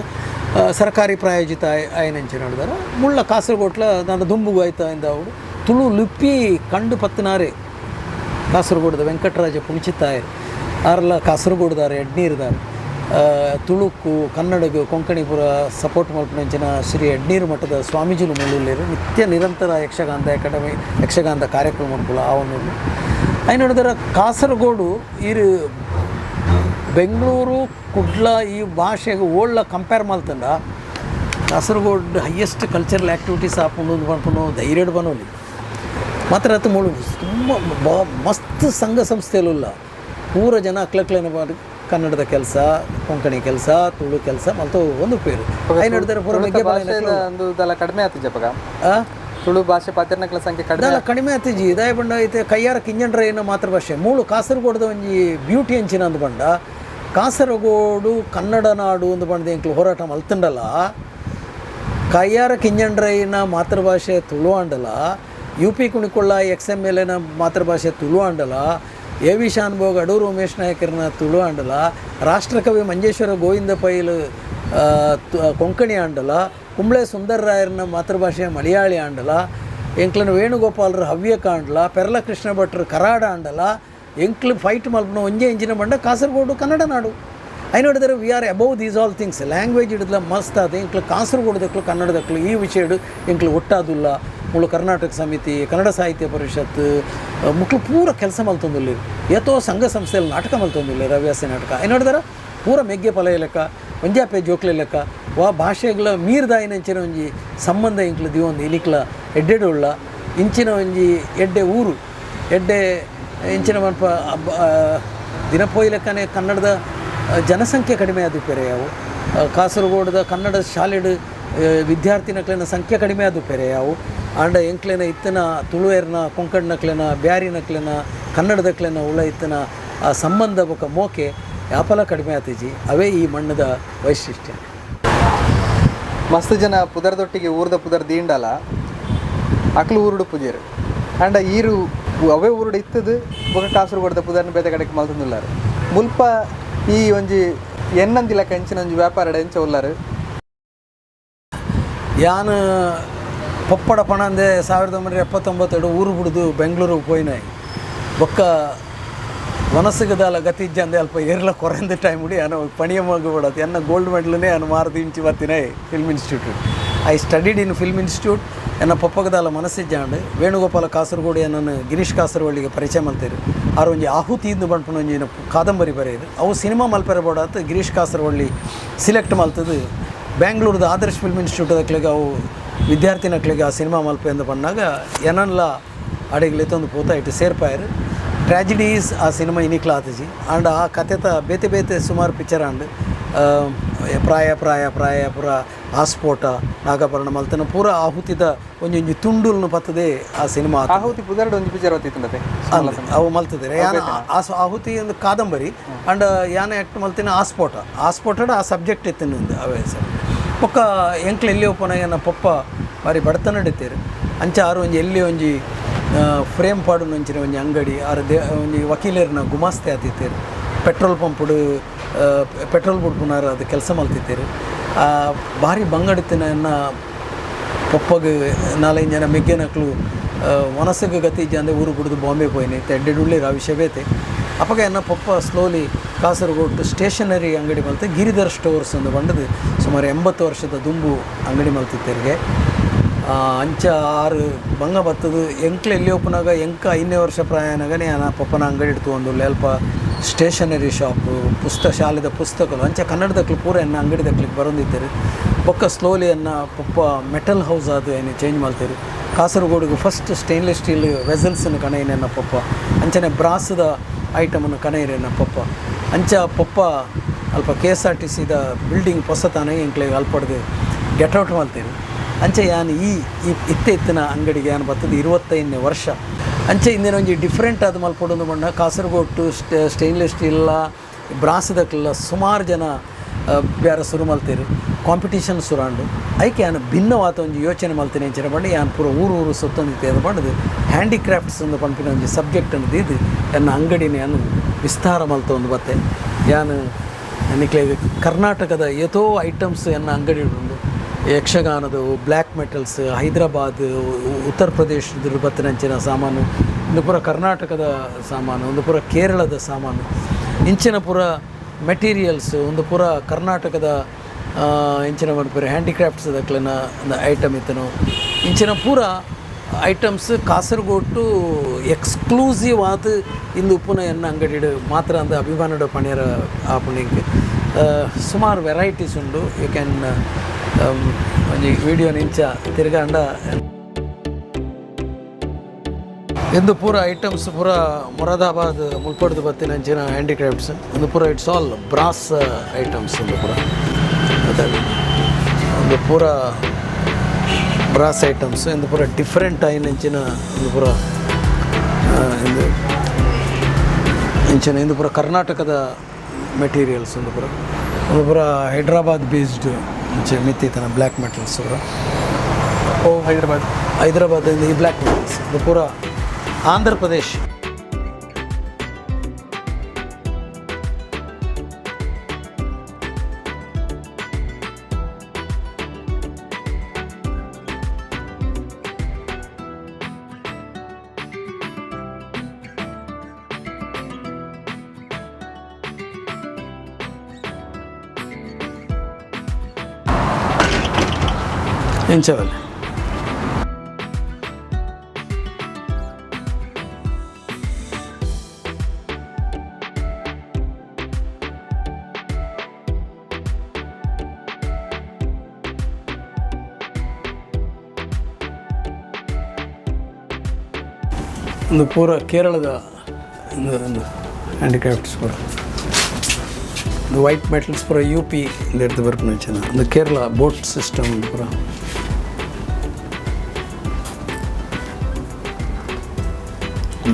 ಸರ್ಕಾರಿ ಪ್ರಾಯೋಜಿತ ಆಯನಂಚಿನ ಹಿಡ್ದಾರ. ಮುಳ್ಳ ಕಾಸರಗೋಟ್ಲ ನನ್ನ ದುಂಬುಗು ಆಯ್ತಾ ಇಂದ ಅವಡು ತುಳು ಲಿಪಿ ಕಂಡು ಪತ್ತಿನಾರೆ ಕಾಸರಗೋಡದ ವೆಂಕಟರಾಜ ಪುಣಿಚಿತ್ತಾಯರು ಆರ್ಲ ಕಾಸರಗೋಡ್ದಾರೆ ಎಡ್ನೀರ್ದಾರೆ. ತುಳುಕು ಕನ್ನಡಗು ಕೊಂಕಣಿ ಪೂರ ಸಪೋರ್ಟ್ ಮಲ್ಪುನಂಚಿನ ಶ್ರೀ ಎಡ್ನೀರು ಮಠದ ಸ್ವಾಮೀಜಿಲು ಮೂಲುಲ್ಲೇರು. ನಿತ್ಯ ನಿರಂತರ ಯಕ್ಷಗಾನದ ಅಕಾಡೆಮಿ ಯಕ್ಷಗಾನದ ಕಾರ್ಯಕ್ರಮ ಮಲ್ಪುಲ ಆ ಒಂದು ಐನ ನೋಡಿದ್ರೆ ಕಾಸರಗೋಡು ಇರು ಬೆಂಗಳೂರು ಕುಡ್ಲ ಈ ಭಾಷೆಗೆ ಓಳ್ಳ ಕಂಪೇರ್ ಮಲ್ತಂಡ ಕಾಸರಗೋಡು highest cultural activities ಆಪುಂಡು ಪನ್ಪುನು ಧೈರ್ಯಡ್ ಬನೋಲಿ. ಮಾತ್ರ ಅತ್ತು ಮೂಳು ತುಂಬ ಮಸ್ತ್ ಸಂಘ ಸಂಸ್ಥೆಲುಲ್ಲ ಪೂರ ಜನ ಅಕ್ಲಕ್ಲೇನ ಕನ್ನಡದ ಕೆಲಸ, ಕೊಂಕಣಿ ಕೆಲಸ, ತುಳು ಕೆಲಸ ಮಲ್ತ ಒಂದು ಪೇರು ಐನ ಹಿಡಿದರೆ ಪೂರ ಮೆಗ್ಗೆ ಭಾಷೆದ ಒಂದು ದಲ ಕಡಿಮೆ ಆತು ಜಪಗ ತುಳು ಭಾಷೆ ಪಾತೆರ್ನಕ್ಲ ಸಂಖ್ಯೆ ಕಡಿಮೆ ದಲ ಕಡಿಮೆ ಆತಿಜಿ. ಇದಾಯ ಬಂಡ ಐತೆ ಕೈಯಾರ ಕಿಂಜಂಡ್ರ ಏನೋ ಮಾತೃಭಾಷೆ ಮೂಳು ಕಾಸರಗೋಡದ ಒಂಜಿ ಬ್ಯೂಟಿ ಅಂಚಿನ ಅಂದ್ ಬಂಡ ಕಾಸರಗೋಡು ಕನ್ನಡ ನಾಡು ಅಂದ್ ಬಂಡ ಎಂಕ್ಲು ಹೋರಾಟ ಮಲ್ತಂಡಲ ಕೈಯಾರ ಕಿಂಜಂಡ್ರೈನ ಮಾತೃಭಾಷೆ ತುಳು ಆಂಡಲ, U P Kunikolla ex M L ಎನ ಮಾತೃಭಾಷೆ ತುಳು ಆಂಡಲ, ಎ ವಿ ಶಾನ್ಭೋಗ್ ಅಡೂರು ಉಮೇಶ್ ನಾಯಕರನ ತುಳು ಆಂಡಲ, ರಾಷ್ಟ್ರಕವಿ ಮಂಜೇಶ್ವರ ಗೋವಿಂದ ಪೈಲ್ ಕೊಂಕಣಿ ಆಂಡಲ, ಕುಂಬ್ಳೆ ಸುಂದರರಾಯರನ ಮಾತೃಭಾಷೆ ಮಲಯಾಳಿ ಆಂಡಲ, ಎಂಕ್ಲನ ವೇಣುಗೋಪಾಲರ ಹವ್ಯಕ ಆಂಡಲ, ಪೆರ್ಲ ಕೃಷ್ಣ ಭಟ್ರು ಕರಾಡ ಆಂಡಲ, ಎಂಕ್ಲು ಫೈಟ್ ಮಲ್ಪನ ಒಂಜೆ ಇಂಜಿನ ಬಂಡ ಕಾಸರಗೋಡು ಕನ್ನಡ ನಾಡು. I ನೋಡಿದರೆ we are above these all things. Language ಹಿಡಿದ್ಲ ಮಸ್ತ್ ಆದ ಎಂಕ್ಲು ಕಾಸರಗೋಡುದಕ್ಲು ಕನ್ನಡದಕ್ಲು ಈ ವಿಷಯಡು ಎಂಕ್ಲು ಒಟ್ಟಾದುಲ್ಲ. ಮುಳು ಕರ್ನಾಟಕ ಸಮಿತಿ, ಕನ್ನಡ ಸಾಹಿತ್ಯ ಪರಿಷತ್ ಮುಕ್ಳು ಪೂರ ಕೆಲಸ ಮಲ್ತೊಂದುಲ್ಲೇರು. ಏತೋ ಸಂಘ ಸಂಸ್ಥೆಯಲ್ಲಿ ನಾಟಕ ಮಲ್ತೊಂದುಲ್ಲೇರು, ಹವ್ಯಾಸ ನಾಟಕ. ಏನು ನೋಡಿದಾರ ಪೂರ ಮೆಗ್ಗೆ ಪಲಯ ಲೆಕ್ಕ, ಒಂಜಾಪೆ ಜೋಕ್ಲೆ ಲೆಕ್ಕ ವಾ ಭಾಷೆಗಳ ಮೀರ್ದಾಯಿನಂಚಿನ ಒಂಜಿ ಸಂಬಂಧ ಎಂಕ್ಲು ದಿವೊಂದು ಇಲಿಕ್ಲ ಎಡ್ಡೆಡುಳ್ಳ ಇಂಚಿನ ಒಂಜಿ ಎಡ್ಡೆ ಊರು ಎಡ್ಡೆ ಇಂಚಿನ ಮಲ್ಪ ದಿನ ಪೋಯಿಲೆಕ್ಕನೆ ಕನ್ನಡದ ಜನಸಂಖ್ಯೆ ಕಡಿಮೆ ಆದುಪ್ಪೆರೆ ಯಾವು. ಕಾಸರಗೋಡುದ ಕನ್ನಡ ಶಾಲೆಡ್ ವಿದ್ಯಾರ್ಥಿನಕ್ಲೆನ ಸಂಖ್ಯೆ ಕಡಿಮೆ ಆದುಪ್ಪೆರೆ ಯಾವು. ಆಂಡ ಎಂಕ್ಲೆನ ಇತ್ತಿನ ತುಳುವೆರ್ನ, ಕೊಂಕಣ್ನಕ್ಲೆನ, ಬ್ಯಾರಿನಕ್ಲೆನ, ಕನ್ನಡದಕ್ಲೆನ ಉಳ ಇತ್ತಿನ ಆ ಸಂಬಂಧ ಬೊಕ ಮೋಕೆ ಯಾಪಲ ಕಡಿಮೆ ಆತಿಜಿ. ಅವೇ ಈ ಮಣ್ಣದ ವೈಶಿಷ್ಟ್ಯ. ಮಸ್ತ್ ಜನ ಪುದರ್ದೊಟ್ಟಿಗೆ ಊರ್ದ ಪುದರ್ ದೀಂಡಲ ಅಕ್ಲು ಊರುಡು ಪೂಜೆರು. ಆಂಡ ಈರು ಅವೇ ಊರುಡು ಇತ್ತದು ಬೊಕ ಕಾಸರಗೋಡ್ದ ಪುದರ್ನ ಬೇತೆ ಕಡೆಕ್ ಮಲ್ತೊಂದುಲ್ಲಾರ್. ಮುಲ್ಪ ಈ ಒಂಜಿ ಎನ್ನಂದಿಲಕ ಎಂಚಿನ ಒಂಜಿ ವ್ಯಾಪಾರಡ್ ಎಂಚ ಉಲ್ಲಾರು? ಯಾನ್ ಪೊಪ್ಪಡ ಪಣಂದೆ 1979 ಊರು ಬುಡ್ದು ಬೆಂಗಳೂರಿಗೆ ಪೋಯಿನಾಯ್. ಬೊಕ್ಕ ವನಸ್ಸಿಗೆ ದಾಲ ಗತಿ ಇಜ್ಜಂದೆ ಅಲ್ಪ ಏರ್ಲ ಕೊರಂದ ಟೈಮ್ ಉಡಿ ಯಾನು ಪಣಿಯ ಮಗು ಬಿಡತ್ತೆ ಎನ್ನ ಗೋಲ್ಡ್ ಮೆಡಲ್ನೇ ಯಾನು ಮಾರದು ಇಂಚಿ ಬತ್ತಿನಾಯ್ film institute. I studied in film institute. ಎನ್ನ ಪೊಪ್ಪಗದಾಲ ಮನಸ್ಸಿಜ್ಜಾಂಡ್. ವೇಣುಗೋಪಾಲ ಕಾಸರಗೋಡು ಎನ್ನನ್ನು ಗಿರೀಶ್ ಕಾಸರವಳ್ಳಿಗೆ ಪರಿಚಯ ಮಲ್ತೇರು. ಆರು ಒಂಜಿ ಆಹುತಿ ಇಂದು ಪನ್ಪುನ ಒಂಜಿ ಕಾದಂಬರಿ ಬರೆಯರು. ಅವು ಸಿನಿಮಾ ಮಲ್ಪೆರೆ ಬೋಡಾತ್ ಗಿರೀಶ್ ಕಾಸರವಳ್ಳಿ ಸಿಲೆಕ್ಟ್ ಮಲ್ತದು ಬ್ಯಾಂಗ್ಳೂರ್ದ ಆದರ್ಶ್ ಫಿಲ್ಮ್ ಇನ್ಸ್ಟಿಟ್ಯೂಟ್ ದಕ್ಲೆಗ್ ಅವು ವಿದ್ಯಾರ್ಥಿನಕ್ಲೆಗ್ ಆ ಸಿನಿಮಾ ಮಲ್ಪೆ ಅಂದ್ ಪನ್ನಾಗ ಎನನ್ಲ ಅಡೆಗ್ ಲೆತ್ತೊಂದು ಪೋತ ಇಟ್ಟು ಸೇರ್ಪಾಯರು. ಟ್ರ್ಯಾಜಿಡೀಸ್ ಆ ಸಿನಿಮಾ ಇನಿಕ್ಲ ಆತಿಜಿ. ಆಂಡ ಆ ಕತೆತ ಬೇತೆ ಬೇತೆ ಸುಮಾರು ಪಿಕ್ಚರ್ ಆಂಡ್. ಪ್ರಾಯ ಪ್ರಾಯ ಪ್ರಾಯ ಪೂರ ಆಸ್ಫೋಟ ನಾಗಾಭರಣ ಮಲ್ತನ ಪೂರ ಆಹುತಿದ ಒಂಜೊಂಜಿ ತುಂಡುಲ್ನು ಪತ್ತದೆ ಆ ಸಿನಿಮಾ. ಆಹುತಿ ಪುದರ್ಡ್ ಒಂಜಿ ಪಿಕ್ಚರ್ ಬತ್ತಿತ್ತಂಡತೆ? ಅವು ಮಲ್ತದೆ ಯಾನ ಆಹುತಿ ಒಂದು ಕಾದಂಬರಿ. ಅಂಡ್ ಯಾನ ಆ್ಯಕ್ಟ್ ಮಲ್ತಿನ ಆಸ್ಫೋಟ, ಆಸ್ಫೋಟಡ್ ಆ ಸಬ್ಜೆಕ್ಟ್ ಇತ್ತಿನ ಅವೇ ಸರ್. ಬೊಕ್ಕ ಎಂಕ್ಲು ಎಲ್ಲಿ ಒಪ್ಪನ ಎನ್ನ ಪೊಪ್ಪ ಬಾರಿ ಬಡತನ ಇತ್ತೀರು. ಅಂಚ ಆರು ಒಂಜಿ ಎಲ್ಲಿ ಒಂಜಿ ಫ್ರೇಮ್ ಪಾಡುನ ಒಂಚಿನ ಒಂಜಿ ಅಂಗಡಿ. ಆರು they ಒಂಜಿ ವಕೀಲರ್ನ ಗುಮಾಸ್ತೆ ಆತಿತ್ತೀರು. ಪೆಟ್ರೋಲ್ ಪಂಪುಡು ಪೆಟ್ರೋಲ್ ಬುಡ್ಪುನಾರ ಅದು ಕೆಲಸ ಮಲ್ತಿತ್ತೀರು. ಭಾರಿ ಬಂಗಡಿತ್ತಿನ ಎನ್ನ ಪೊಪ್ಪಗ್ ನಾಲೈದು ಜನ ಮೆಗ್ಗೆನಕ್ಲು ವನಸಗ್ ಗತಿ ಇಜ್ಜಂದೆ ಊರು ಬುಡ್ದು ಬಾಂಬೆ ಪೋಯಿನಿ ಎಡ್ಡೆಡುಳ್ಳಿ ವಿಷಯ ಬೇತೆ. ಅಪಗ ಎನ್ನ ಪೊಪ್ಪ ಸ್ಲೋಲಿ ಕಾಸರಗೋಡು ಸ್ಟೇಷನರಿ ಅಂಗಡಿ ಮಲ್ತು ಗಿರಿಧರ್ ಸ್ಟೋರ್ಸ್ ಅಂದು ಬಂಡದು ಸುಮಾರು 80 ವರ್ಷದ ದುಂಬು ಅಂಗಡಿ ಮಲ್ತಿತ್ತೆರಿಗೆ. ಅಂಚ ಆರು ಬಂಗ ಬತ್ತದು ಎಂಕ್ಲು ಎಲ್ಲಿ ಒಪ್ಪುನಾಗ ಎಂಕ 5ನೇ ವರ್ಷ ಪ್ರಾಯನಾಗನೇ ಯಾನ ಪಪ್ಪನ ಅಂಗಡಿ ಇಡ್ತು ಅಲ್ಪ ಸ್ಟೇಷನರಿ ಶಾಪು, ಪುಸ್ತಕ ಶಾಲೆದ ಪುಸ್ತಕಲು ಅಂಚ ಕನ್ನಡದಕ್ಲು ಪೂರ ಎನ್ನ ಅಂಗಡಿ ದಕ್ಲಿಗೆ ಬರೊಂದಿತ್ತೆರು. ಬೊಕ್ಕ ಸ್ಲೋಲಿ ಎನ್ನ ಪೊಪ್ಪ ಮೆಟಲ್ ಹೌಸ್ ಅದು ಏನು ಚೇಂಜ್ ಮಲ್ತೇರು. ಕಾಸರಗೋಡಿಗೆ ಫಸ್ಟ್ ಸ್ಟೇನ್ಲೆಸ್ ಸ್ಟೀಲ್ ವೆಸಲ್ಸ್ನ ಕಣೈನ ಎನ್ನ ಪೊಪ್ಪ. ಅಂಚನೆ ಬ್ರಾಸ್ದ ಐಟಮನ್ನು ಕಣೈರು ಎನ್ನ ಪೊಪ್ಪ. ಅಂಚ ಪೊಪ್ಪ ಅಲ್ಪ ಕೆಎಸ್ಆರ್ಟಿಸಿದ ಬಿಲ್ಡಿಂಗ್ ಪೊಸತಾನೆ ಎಂಕ್ಲೆಗ್ ಅಲ್ಪಡ್ದು ಗೆಟ್ ಔಟ್ ಮಲ್ತೇರು. ಅಂಚ ಯಾನ್ ಈ ಈ ಇತ್ತೆ ಇತ್ತಿನ ಅಂಗಡಿಗೆ ಯಾನ್ ಬತ್ತದು 25ನೇ ವರ್ಷ. ಅಂಚೆ ಇಂದಿನ ಒಂಜಿ ಡಿಫ್ರೆಂಟ್ ಆದ್ ಮಲ್ಪೊಡೊಂದು ಪಂಡ ಕಾಸರಗೋಡು ಸ್ಟೇನ್ಲೆಸ್ ಸ್ಟೀಲ್ಲ ಬ್ರಾಸ್ದಕ್ಲೆಲ್ಲ ಸುಮಾರು ಜನ ಬ್ಯಾರ ಸುರು ಮಲ್ತೇರು, ಕಾಂಪಿಟೇಷನ್ ಸುರಾಂಡು. ಐಕೆ ಯಾನ್ ಭಿನ್ನವಾದ ಒಂಜಿ ಯೋಚನೆ ಮಲ್ತಿನ ಇಂಚಿನ ಪಂಡ ಯಾನ್ ಪೂರ ಊರು ಊರು ಸುತ್ತೊಂದಿತ್ತೆ ಅದು ಪಂಡದು ಹ್ಯಾಂಡಿಕ್ರಾಫ್ಟ್ಸ್ ಅಂದ್ ಪನ್ಪಿನ ಒಂಜಿ ಸಬ್ಜೆಕ್ಟ್ ಅನ್ನು ದೀದ್ ಎನ್ನ ಅಂಗಡಿನ ಯಾನ್ ವಿಸ್ತಾರ ಮಲ್ತೊಂದು ಬತ್ತೆ. ಯಾನ್ ನಿಕ್ಲೆಗ್ ಕರ್ನಾಟಕದ ಏತೋ ಐಟಮ್ಸ್ ಎನ್ನ ಅಂಗಡಿ ಉಂಡು. ಯಕ್ಷಗಾನದ ಬ್ಲ್ಯಾಕ್ ಮೆಟಲ್ಸ್, ಹೈದರಾಬಾದ್, ಉತ್ತರ ಪ್ರದೇಶದ ಬತ್ತಿನಂಚಿನ ಸಾಮಾನು, ಒಂದು ಪೂರ ಕರ್ನಾಟಕದ ಸಾಮಾನು, ಒಂದು ಪೂರ ಕೇರಳದ ಸಾಮಾನು, ಇಂಚಿನ ಪೂರ ಮೆಟೀರಿಯಲ್ಸ್, ಒಂದು ಪೂರ ಕರ್ನಾಟಕದ ಇಂಚಿನ ಮನ್ಪುರ ಹ್ಯಾಂಡಿಕ್ರಾಫ್ಟ್ಸ್ ದಕ್ಲೆನ ಐಟಮ್ ಇತ್ತನು. ಇಂಚಿನ ಪೂರ ಐಟಮ್ಸ್ ಕಾಸರಗೋಡು ಎಕ್ಸ್ಕ್ಲೂಸಿವ್ ಆದ್ ಇಂದು ಉಪ್ಪುನ ಎನ್ನ ಅಂಗಡಿಡ್ ಮಾತ್ರ ಅಂದ್ ಅಭಿಮಾನಡ್ ಪಣಿಯರ ಆಪುಂಡು. ಸುಮಾರು ವೆರೈಟೀಸ್ ಉಂಡು. You can ಒಂಜಿ ವಿಡಿಯೋ ಇಂಚ ತಿರ್ಗಾಂಡ ಇಂದು ಪೂರ ಐಟಮ್ಸ್ ಪೂರ ಮೊರಾದಾಬಾದ್ ಮುಲ್ಪಡ್ದು ಬತ್ತಿನ ಅಂಚಿನ ಹ್ಯಾಂಡಿಕ್ರಾಫ್ಟ್ಸ್. ಒಂದು ಪೂರ it's all brass items. ಒಂದು ಪೂರ ಒಂದು ಪೂರ ಬ್ರಾಸ್ ಐಟಮ್ಸ್. ಇಂದು ಪೂರ ಡಿಫ್ರೆಂಟ್ ಆಯಿನ ಅಂಚಿನ ಒಂದು ಪೂರ ಇಂದು ಇಂಚಿನ ಇಂದು ಪೂರ ಕರ್ನಾಟಕದ ಮೆಟೀರಿಯಲ್ಸ್. ಒಂದು ಪೂರ ಒಂದು ಪೂರ ಹೈದ್ರಾಬಾದ್ ಬೇಸ್ಡ್ ಇಂಚ ಮಿತ್ತಿತನ ಬ್ಲ್ಯಾಕ್ ಮೆಟಲ್ಸ್ ಪೂರ. ಓ, ಹೈದರಾಬಾದ್. ಹೈದರಾಬಾದ್ ಈ ಬ್ಲ್ಯಾಕ್ ಮೆಟಲ್ಸ್. ಇದು ಪೂರ ಆಂಧ್ರ ಪ್ರದೇಶ್. ಎಂಚವಲ್ಲ ಒಂದು ಪೂರ ಕೇರಳದ ಒಂದು ಒಂದು ಹ್ಯಾಂಡಿಕ್ರಾಫ್ಟ್ಸ್ ಪೂರ. ಇದು ವೈಟ್ ಮೆಟಲ್ಸ್ ಪೂರ ಯು ಪಿ ಇಂದೆಡ್ದು ಬರ್ಪುನಂಚಿನ. ಒಂದು ಕೇರಳ ಬೋಟ್ ಸಿಸ್ಟಮ್ ಉಂಡು ಪೂರ.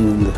ಉಂದು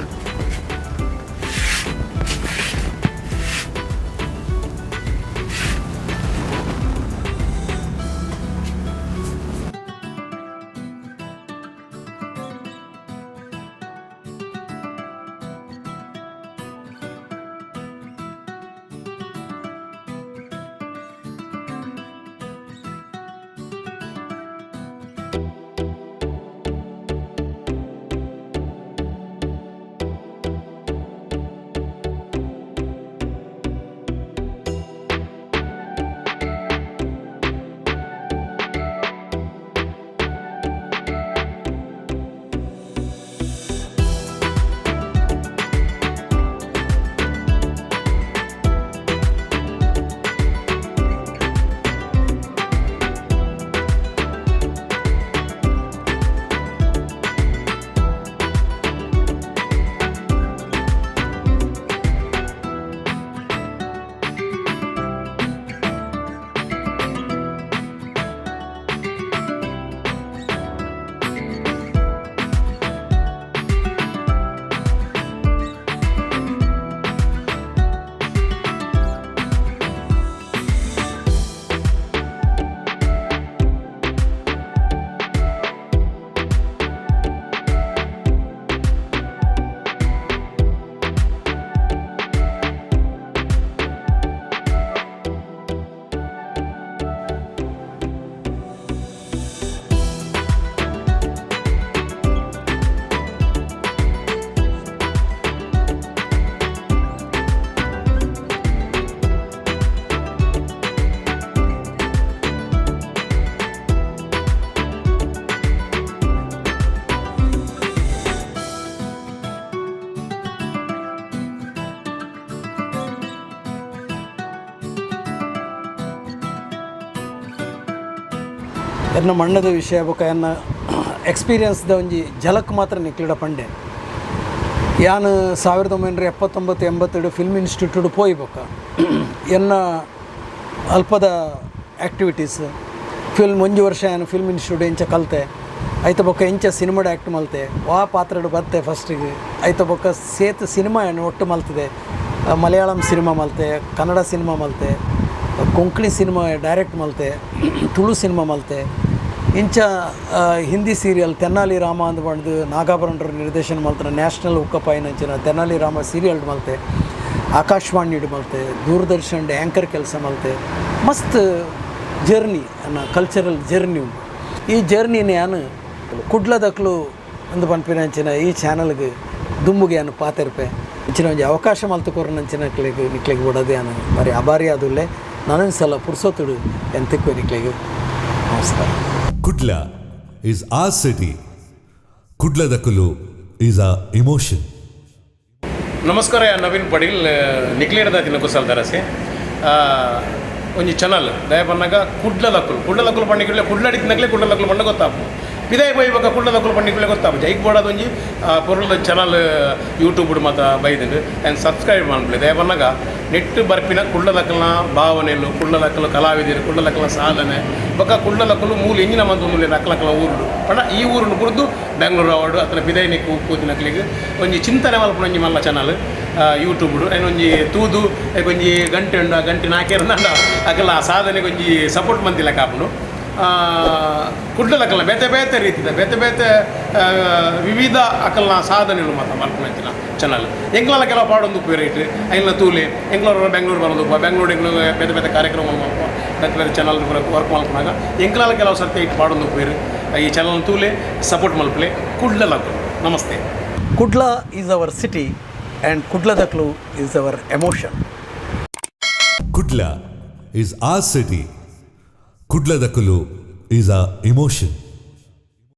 ಎನ್ನ ಮಣ್ಣದ ವಿಷಯ ಬೊಕ ಎನ್ನ ಎಕ್ಸ್ಪೀರಿಯನ್ಸ್ದ ಒಂಜಿ ಝಲಕ್ ಮಾತ್ರ ನಿಕ್ಲಿಡ ಪಂಡೆ. ಯಾನ್ 1979 82 ಫಿಲ್ಮ್ ಇನ್ಸ್ಟಿಟ್ಯೂಟ್ ಪೋಯಿ ಬೊಕ ಎನ್ನ ಅಲ್ಪದ ಆ್ಯಕ್ಟಿವಿಟೀಸ್ ಫಿಲ್ಮ್. ಒಂಜಿ ವರ್ಷ ಯಾನ್ ಫಿಲ್ಮ್ ಇನ್ಸ್ಟಿಟ್ಯೂಟ್ ಎಂಚ ಕಲ್ತೆ, ಐತ ಬೊಕ್ಕ ಎಂಚ ಸಿನಿಮಾಡ್ ಆ್ಯಕ್ಟ್ ಮಲ್ತೆ, ವಾ ಪಾತ್ರಡ್ ಬತ್ತೆ ಫಸ್ಟಿಗೆ, ಐತ ಬೊಕ್ಕ ಸೇತ್ ಸಿನಿಮಾ ಏನು ಒಟ್ಟು ಮಲ್ತದೆ. ಮಲಯಾಳಂ ಸಿನಿಮಾ ಮಲ್ತೆ, ಕನ್ನಡ ಸಿನಿಮಾ ಮಲ್ತೆ, ಕೊಂಕಣಿ ಸಿನಿಮಾ ಡೈರೆಕ್ಟ್ ಮಲ್ತೆ, ತುಳು ಸಿನಿಮಾ ಮಲ್ತೆ. ಇಂಚ ಹಿಂದಿ ಸೀರಿಯಲ್ ತೆನ್ನಾಲಿ ರಾಮ ಅಂದ್ ಪಂಡ್ದು ನಾಗಾಭರಣರ ನಿರ್ದೇಶನ ಮಲ್ತನ, ನ್ಯಾಷನಲ್ ಉಕ್ಕಪಾಯಿನಂಚಿನ ತೆನ್ನಾಲಿ ರಾಮ ಸೀರಿಯಲ್ ಮಲ್ತೆ, ಆಕಾಶವಾಣಿಡ್ ಮಲ್ತೆ, ದೂರದರ್ಶನ್ ಆ್ಯಂಕರ್ ಕೆಲಸ ಮಲ್ತೆ. ಮಸ್ತ್ ಜರ್ನಿ, ಅನ್ನ ಕಲ್ಚರಲ್ ಜರ್ನಿ ಉಂಡು. ಈ ಜರ್ನಿನ ಯಾನು ಕುಡ್ಲದಕ್ಲು ಒಂದು ಪನ್ಪಿನಂಚಿನ ಈ ಚಾನಲ್ಗೆ ದುಂಬುಗೆ ಯಾನು ಪಾತೆರ್ಪೆ. ಇಂಚಿನ ಒಂಜಿ ಅವಕಾಶ ಮಲ್ತು ಕೊರ್ನಂಚಿನ ನಿಕ್ಲೆಗ್ ನಿಕ್ಲೆಗ್ ಬುಡದೆ ಯಾನು ಬಾರಿ ಅಬಾರಿ ಆದುಲ್ಲೆ. ನಾನೊಂದು ಸಲ ಪುರ್ಸೊತ್ತುಡು ಎಂತಿಕ್ವೆ ನಿಕ್ಲೆಗ್. ನಮಸ್ಕಾರ. Kudla is our city. ಕುಡ್ಲದಕುಲು is a emotion. ನಮಸ್ಕಾರ, ನವೀನ್ ಪಡೀಲ್ ನಿಕ್ಲೇಡದ ಕುಸಲ್ ದರಸೆ. ಒಂಜಿ ಚಾನಲ್ ದಯ ಪನ್ನಗ ಕುಡ್ಲದಕ್ಕುಲು. ಕುಡ್ಲದಕ್ಕುಲು ಪಂಡಿಕುಲೆ ಕುಡ್ಲಡಿತ್ತಿನಕ್ಲೆ ಕುಡ್ಲದಕ್ಕುಲು ಪಂಡ ಗೊತ್ತಾಪು. ಪಿದಾಯಿ ಪೋಯಿ ಕುಡ್ಲದಕ್ಕುಲು ಪಂಡಿಕುಲೆ ಗೊತ್ತಾಪು. ಜೈಕ್ ಬೋಡಾದ ಒಂಜಿ ಪೊರುಲ್ದ ಚಾನಲ್ ಯೂಟ್ಯೂಬ್ ಮಾತ ಬೈದುಂಡು. And subscribe ಮನ್ಪುಲೆ. ದಯ ಪನ್ನಗ ನೆಟ್ ಬರ್ಪಿನ ಕುಡ್ಲದಕ್ಕಲ್ನ ಭಾವನೆಲು, ಕುಡ್ಲದಕ್ಕಲು ಕಲಾವಿದರು, ಕುಡ್ಲದಕ್ಕಲ್ನ ಸಾಧನೆ, ಬೊಕ್ಕ ಕುಡ್ಲದಕ್ಕಲು ಮೂಲ ಎಂಜಿನ ಮಂತೊಂದುಲ್ಲೆರ್ ಅಕ್ಲಕ್ಲ ಊರುಡು ಪಂಡ ಈ ಊರುನು ಬುಡ್ದು ಬೆಂಗ್ಳೂರು ಅವಡು ಅತ್ತನ ಪಿದಯಿನಿಕ್ ಪೋತಿನಕ್ಲೆಗ್ ಒಂಜಿ ಚಿಂತನೆ ಮಲ್ಪುನ ಒಂಜಿ ಮಲ್ಲ ಚಾನಲ್ ಯೂಟ್ಯೂಬ್ಡು. ಐನ್ ಒಂಜಿ ತೂದು ಐಕ್ ಒಂಜಿ ಗಂಟೆ ಉಂಡು. ಆ ಗಂಟೆ ನಾಕೇರ್ನಾಂಡ ಅಕಲ್ನ ಆ ಸಾಧನೆಗೆ ಒಂಜಿ ಸಪೋರ್ಟ್ ಮಂತಿಲೆಕ್ಕ ಆಪುಂಡು. ಕುಡ್ಲದಕಲ್ನ ಬೇತೆ ಬೇತೆ ರೀತಿದ ಬೇತೆ ಬೇತೆ ವಿವಿಧ ಅಕಲ್ನ ಸಾಧನೆಲು ಮಾತ ಮಲ್ಪುನಂಚಿನ ಚಾನಲ್. ಎಂಕ್ಲಲ ಕೆಲವು ಪಾಡೊಂದು ಉಪ್ಪುವೆರ್ ಐಟ್. ಐನ್ಲ ತೂಲೆ. ಎಂಕ್ಲ ಬೆಂಗ್ಳೂರು ಬರೋದು, ಬೆಂಗ್ಳೂರು ಎಂಕ್ಲು ಬೇತೆ ಬೇತೆ ಕಾರ್ಯಕ್ರಮ ಮಲ್ಪುವ, ಬೇತೆ ಬೇತೆ ಚಾನಲ್ ವರ್ಕ್ ಮಲ್ಪುನಾಗ ಎಂಕ್ಲಲ ಕೆಲವು ಸರ್ತಿ ಐಟ್ ಪಾಡೊಂದು ಉಪ್ಪುವೆರ್. ಈ ಚಾನಲ್ ತೂಲೆ, ಸಪೋರ್ಟ್ ಮಲ್ಪಲೆ. ಕುಡ್ಲದಕುಲು ನಮಸ್ತೆ. Kudla is our city and ಕುಡ್ಲದಕ್ಲು is our emotion. Kudla is our city. ಕುಡ್ಲದಕುಲು is a emotion.